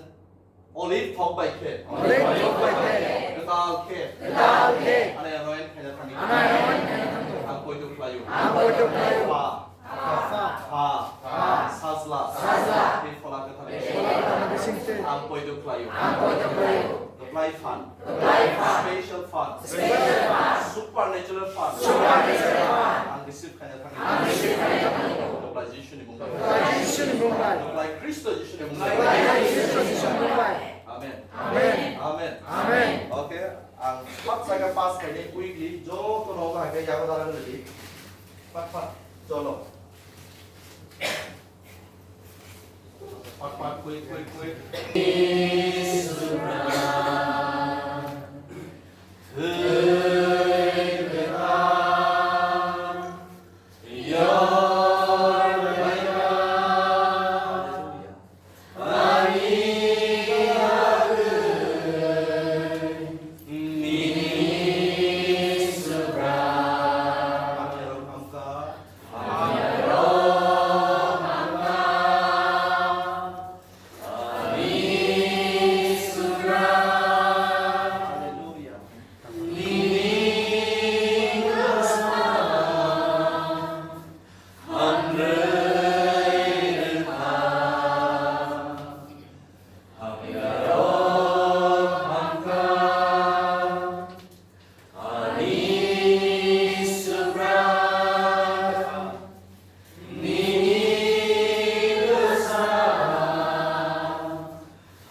olive thok bai khe. Olive thok bai khe. Kwtal khe. Kwtal khe. Anai anoin khaina thangwi. Anai anoin khaina thangwi. Ang poito khlaio. Ang poito khlaio. Pha. Pha. Pha. Pha. Sajla. Sajla. Tei Phola Kwthar. Phola Kwthar bising tei. Ang poito khlaio. Ang poito khlaio. Kwplai phan. Kwplai phan. Special phan. Special phan. Supernatural phan. Supernatural phan. Ang receive khaina thangwi. Ang receive khaina thangwi. Kwplai Jisuni mung bai. Kwplai Jisuni mung bai. Kwplai Kristo Jisuni mung bai. Kwplai Kristo Jisuni mung bai. Amen. Amen. Amen. Amen. Okay, ang pat jaga pass khainai quickly, joto no bahai khe yago dara gwnadi. Pat pat, cholo. Pat pat, quick, quick, quick.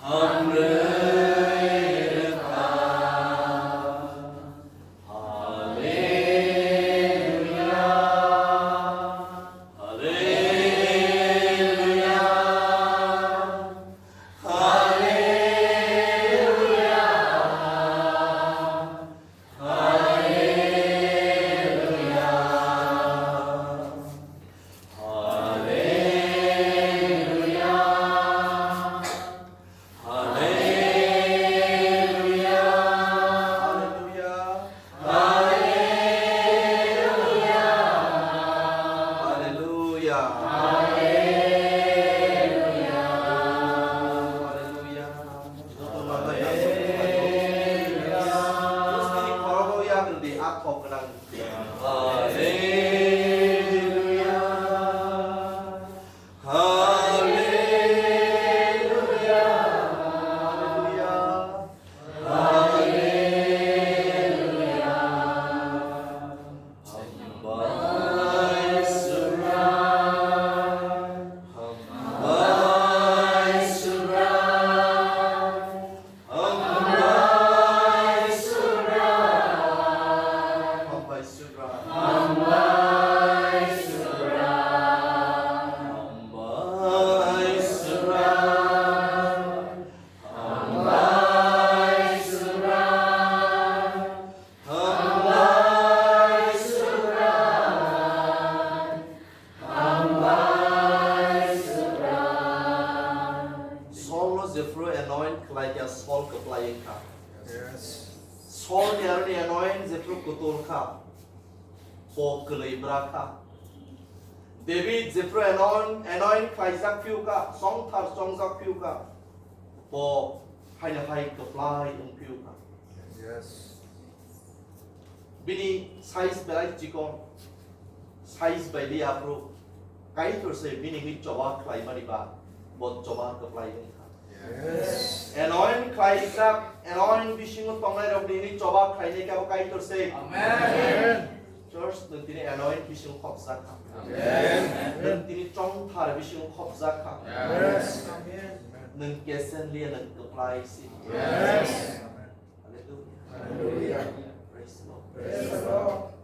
Hallelujah. Hallelujah. Hallelujah. Hallelujah. Hallelujah. Hallelujah. Hallelujah. Hallelujah. Hallelujah. Hambai Subrai. Hambai Subrai. Hambai Subrai. Hambai Subrai. Hambai Subrai. Hambai Subrai. Hambai Subrai. Hambai Subrai. Hambai Subrai. Saul no jephru anoint khlai kha, Saul kwplai wng kha. Yes. Saul ni aroni anoint jephru kutul kha, bo kwlwi bra kha. David jephru anoint, anoint khlaijak phiu kha, chongthar chongjak phiu kha, bo haino hai kwplai wng phiu kha. Yes. Bini size belai chikon, size bai di aphuru Kaitor se bini hwnwi choba khlaimani ba, bo choba kwplai wng kha. Yes. Anoint khlaijak, anoint bisingo tongnai rokni hwnwi choba khlainai kha bo Kaitor se. Amen. Church, nwng tini anoint bisingo khopjak kha. Amen. Nwng tini chongthar bisingo khopjak kha. Yes. Nwng kesen liya, nwng kwplai si. Yes. Hallelujah. Hallelujah. Praise the Lord. Praise the Lord.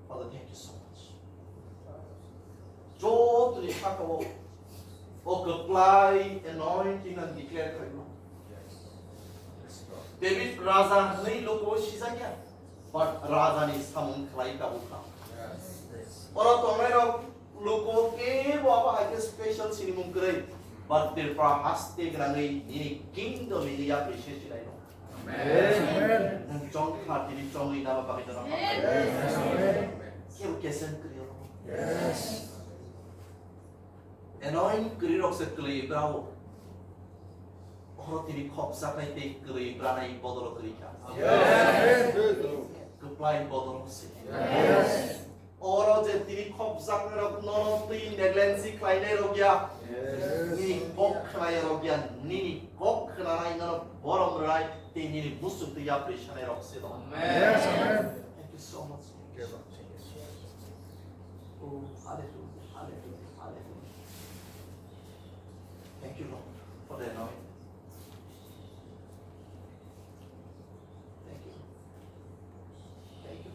Father, thank you so much. Jotoni sakao o kwplai anointing ang declare khlaima. David raja hwnwi luku sijakya, but rajani samung khlai tabukha. Oro tongnairok luku kebo abo hai khe special sinimung kwrwi, but Tripura haste gwnangwi nini kingdom nini yapri se sinai rok. Amen. Nwng chongkha tini chongwi nama bagwi nono hambai. Amen. Kebo kesen kwrwi oro. Yes. Anoint kwrwi rok se kwrwi brao. Oro tini khopjaknai tei kwrwi branai bodol kwrwi kha. Yes. Kwplai bodol se. Yes. Oro je tini khopjaknai rok nono twi negligence khlainai rok ya. Yes. Nini kok khnai rok ya, nini kok khnanai nono borom rwnai tei nini muchung twi yapri sanai rok se do. Amen. Yes, amen. Thank you so much. Yes, sir. Oh, hallelujah, hallelujah, hallelujah. Thank you, Lord, for the anointing. Thank you. Thank you.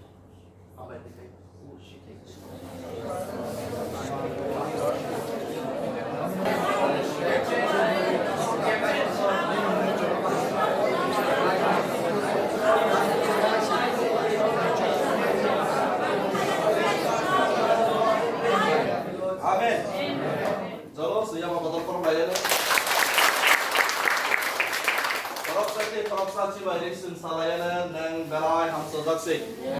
Amen. Amen. Jolo suyama bodol korom laiyana. Khoroksa khe khoroksa chibai ri sung salayana nang belai hamsajak se.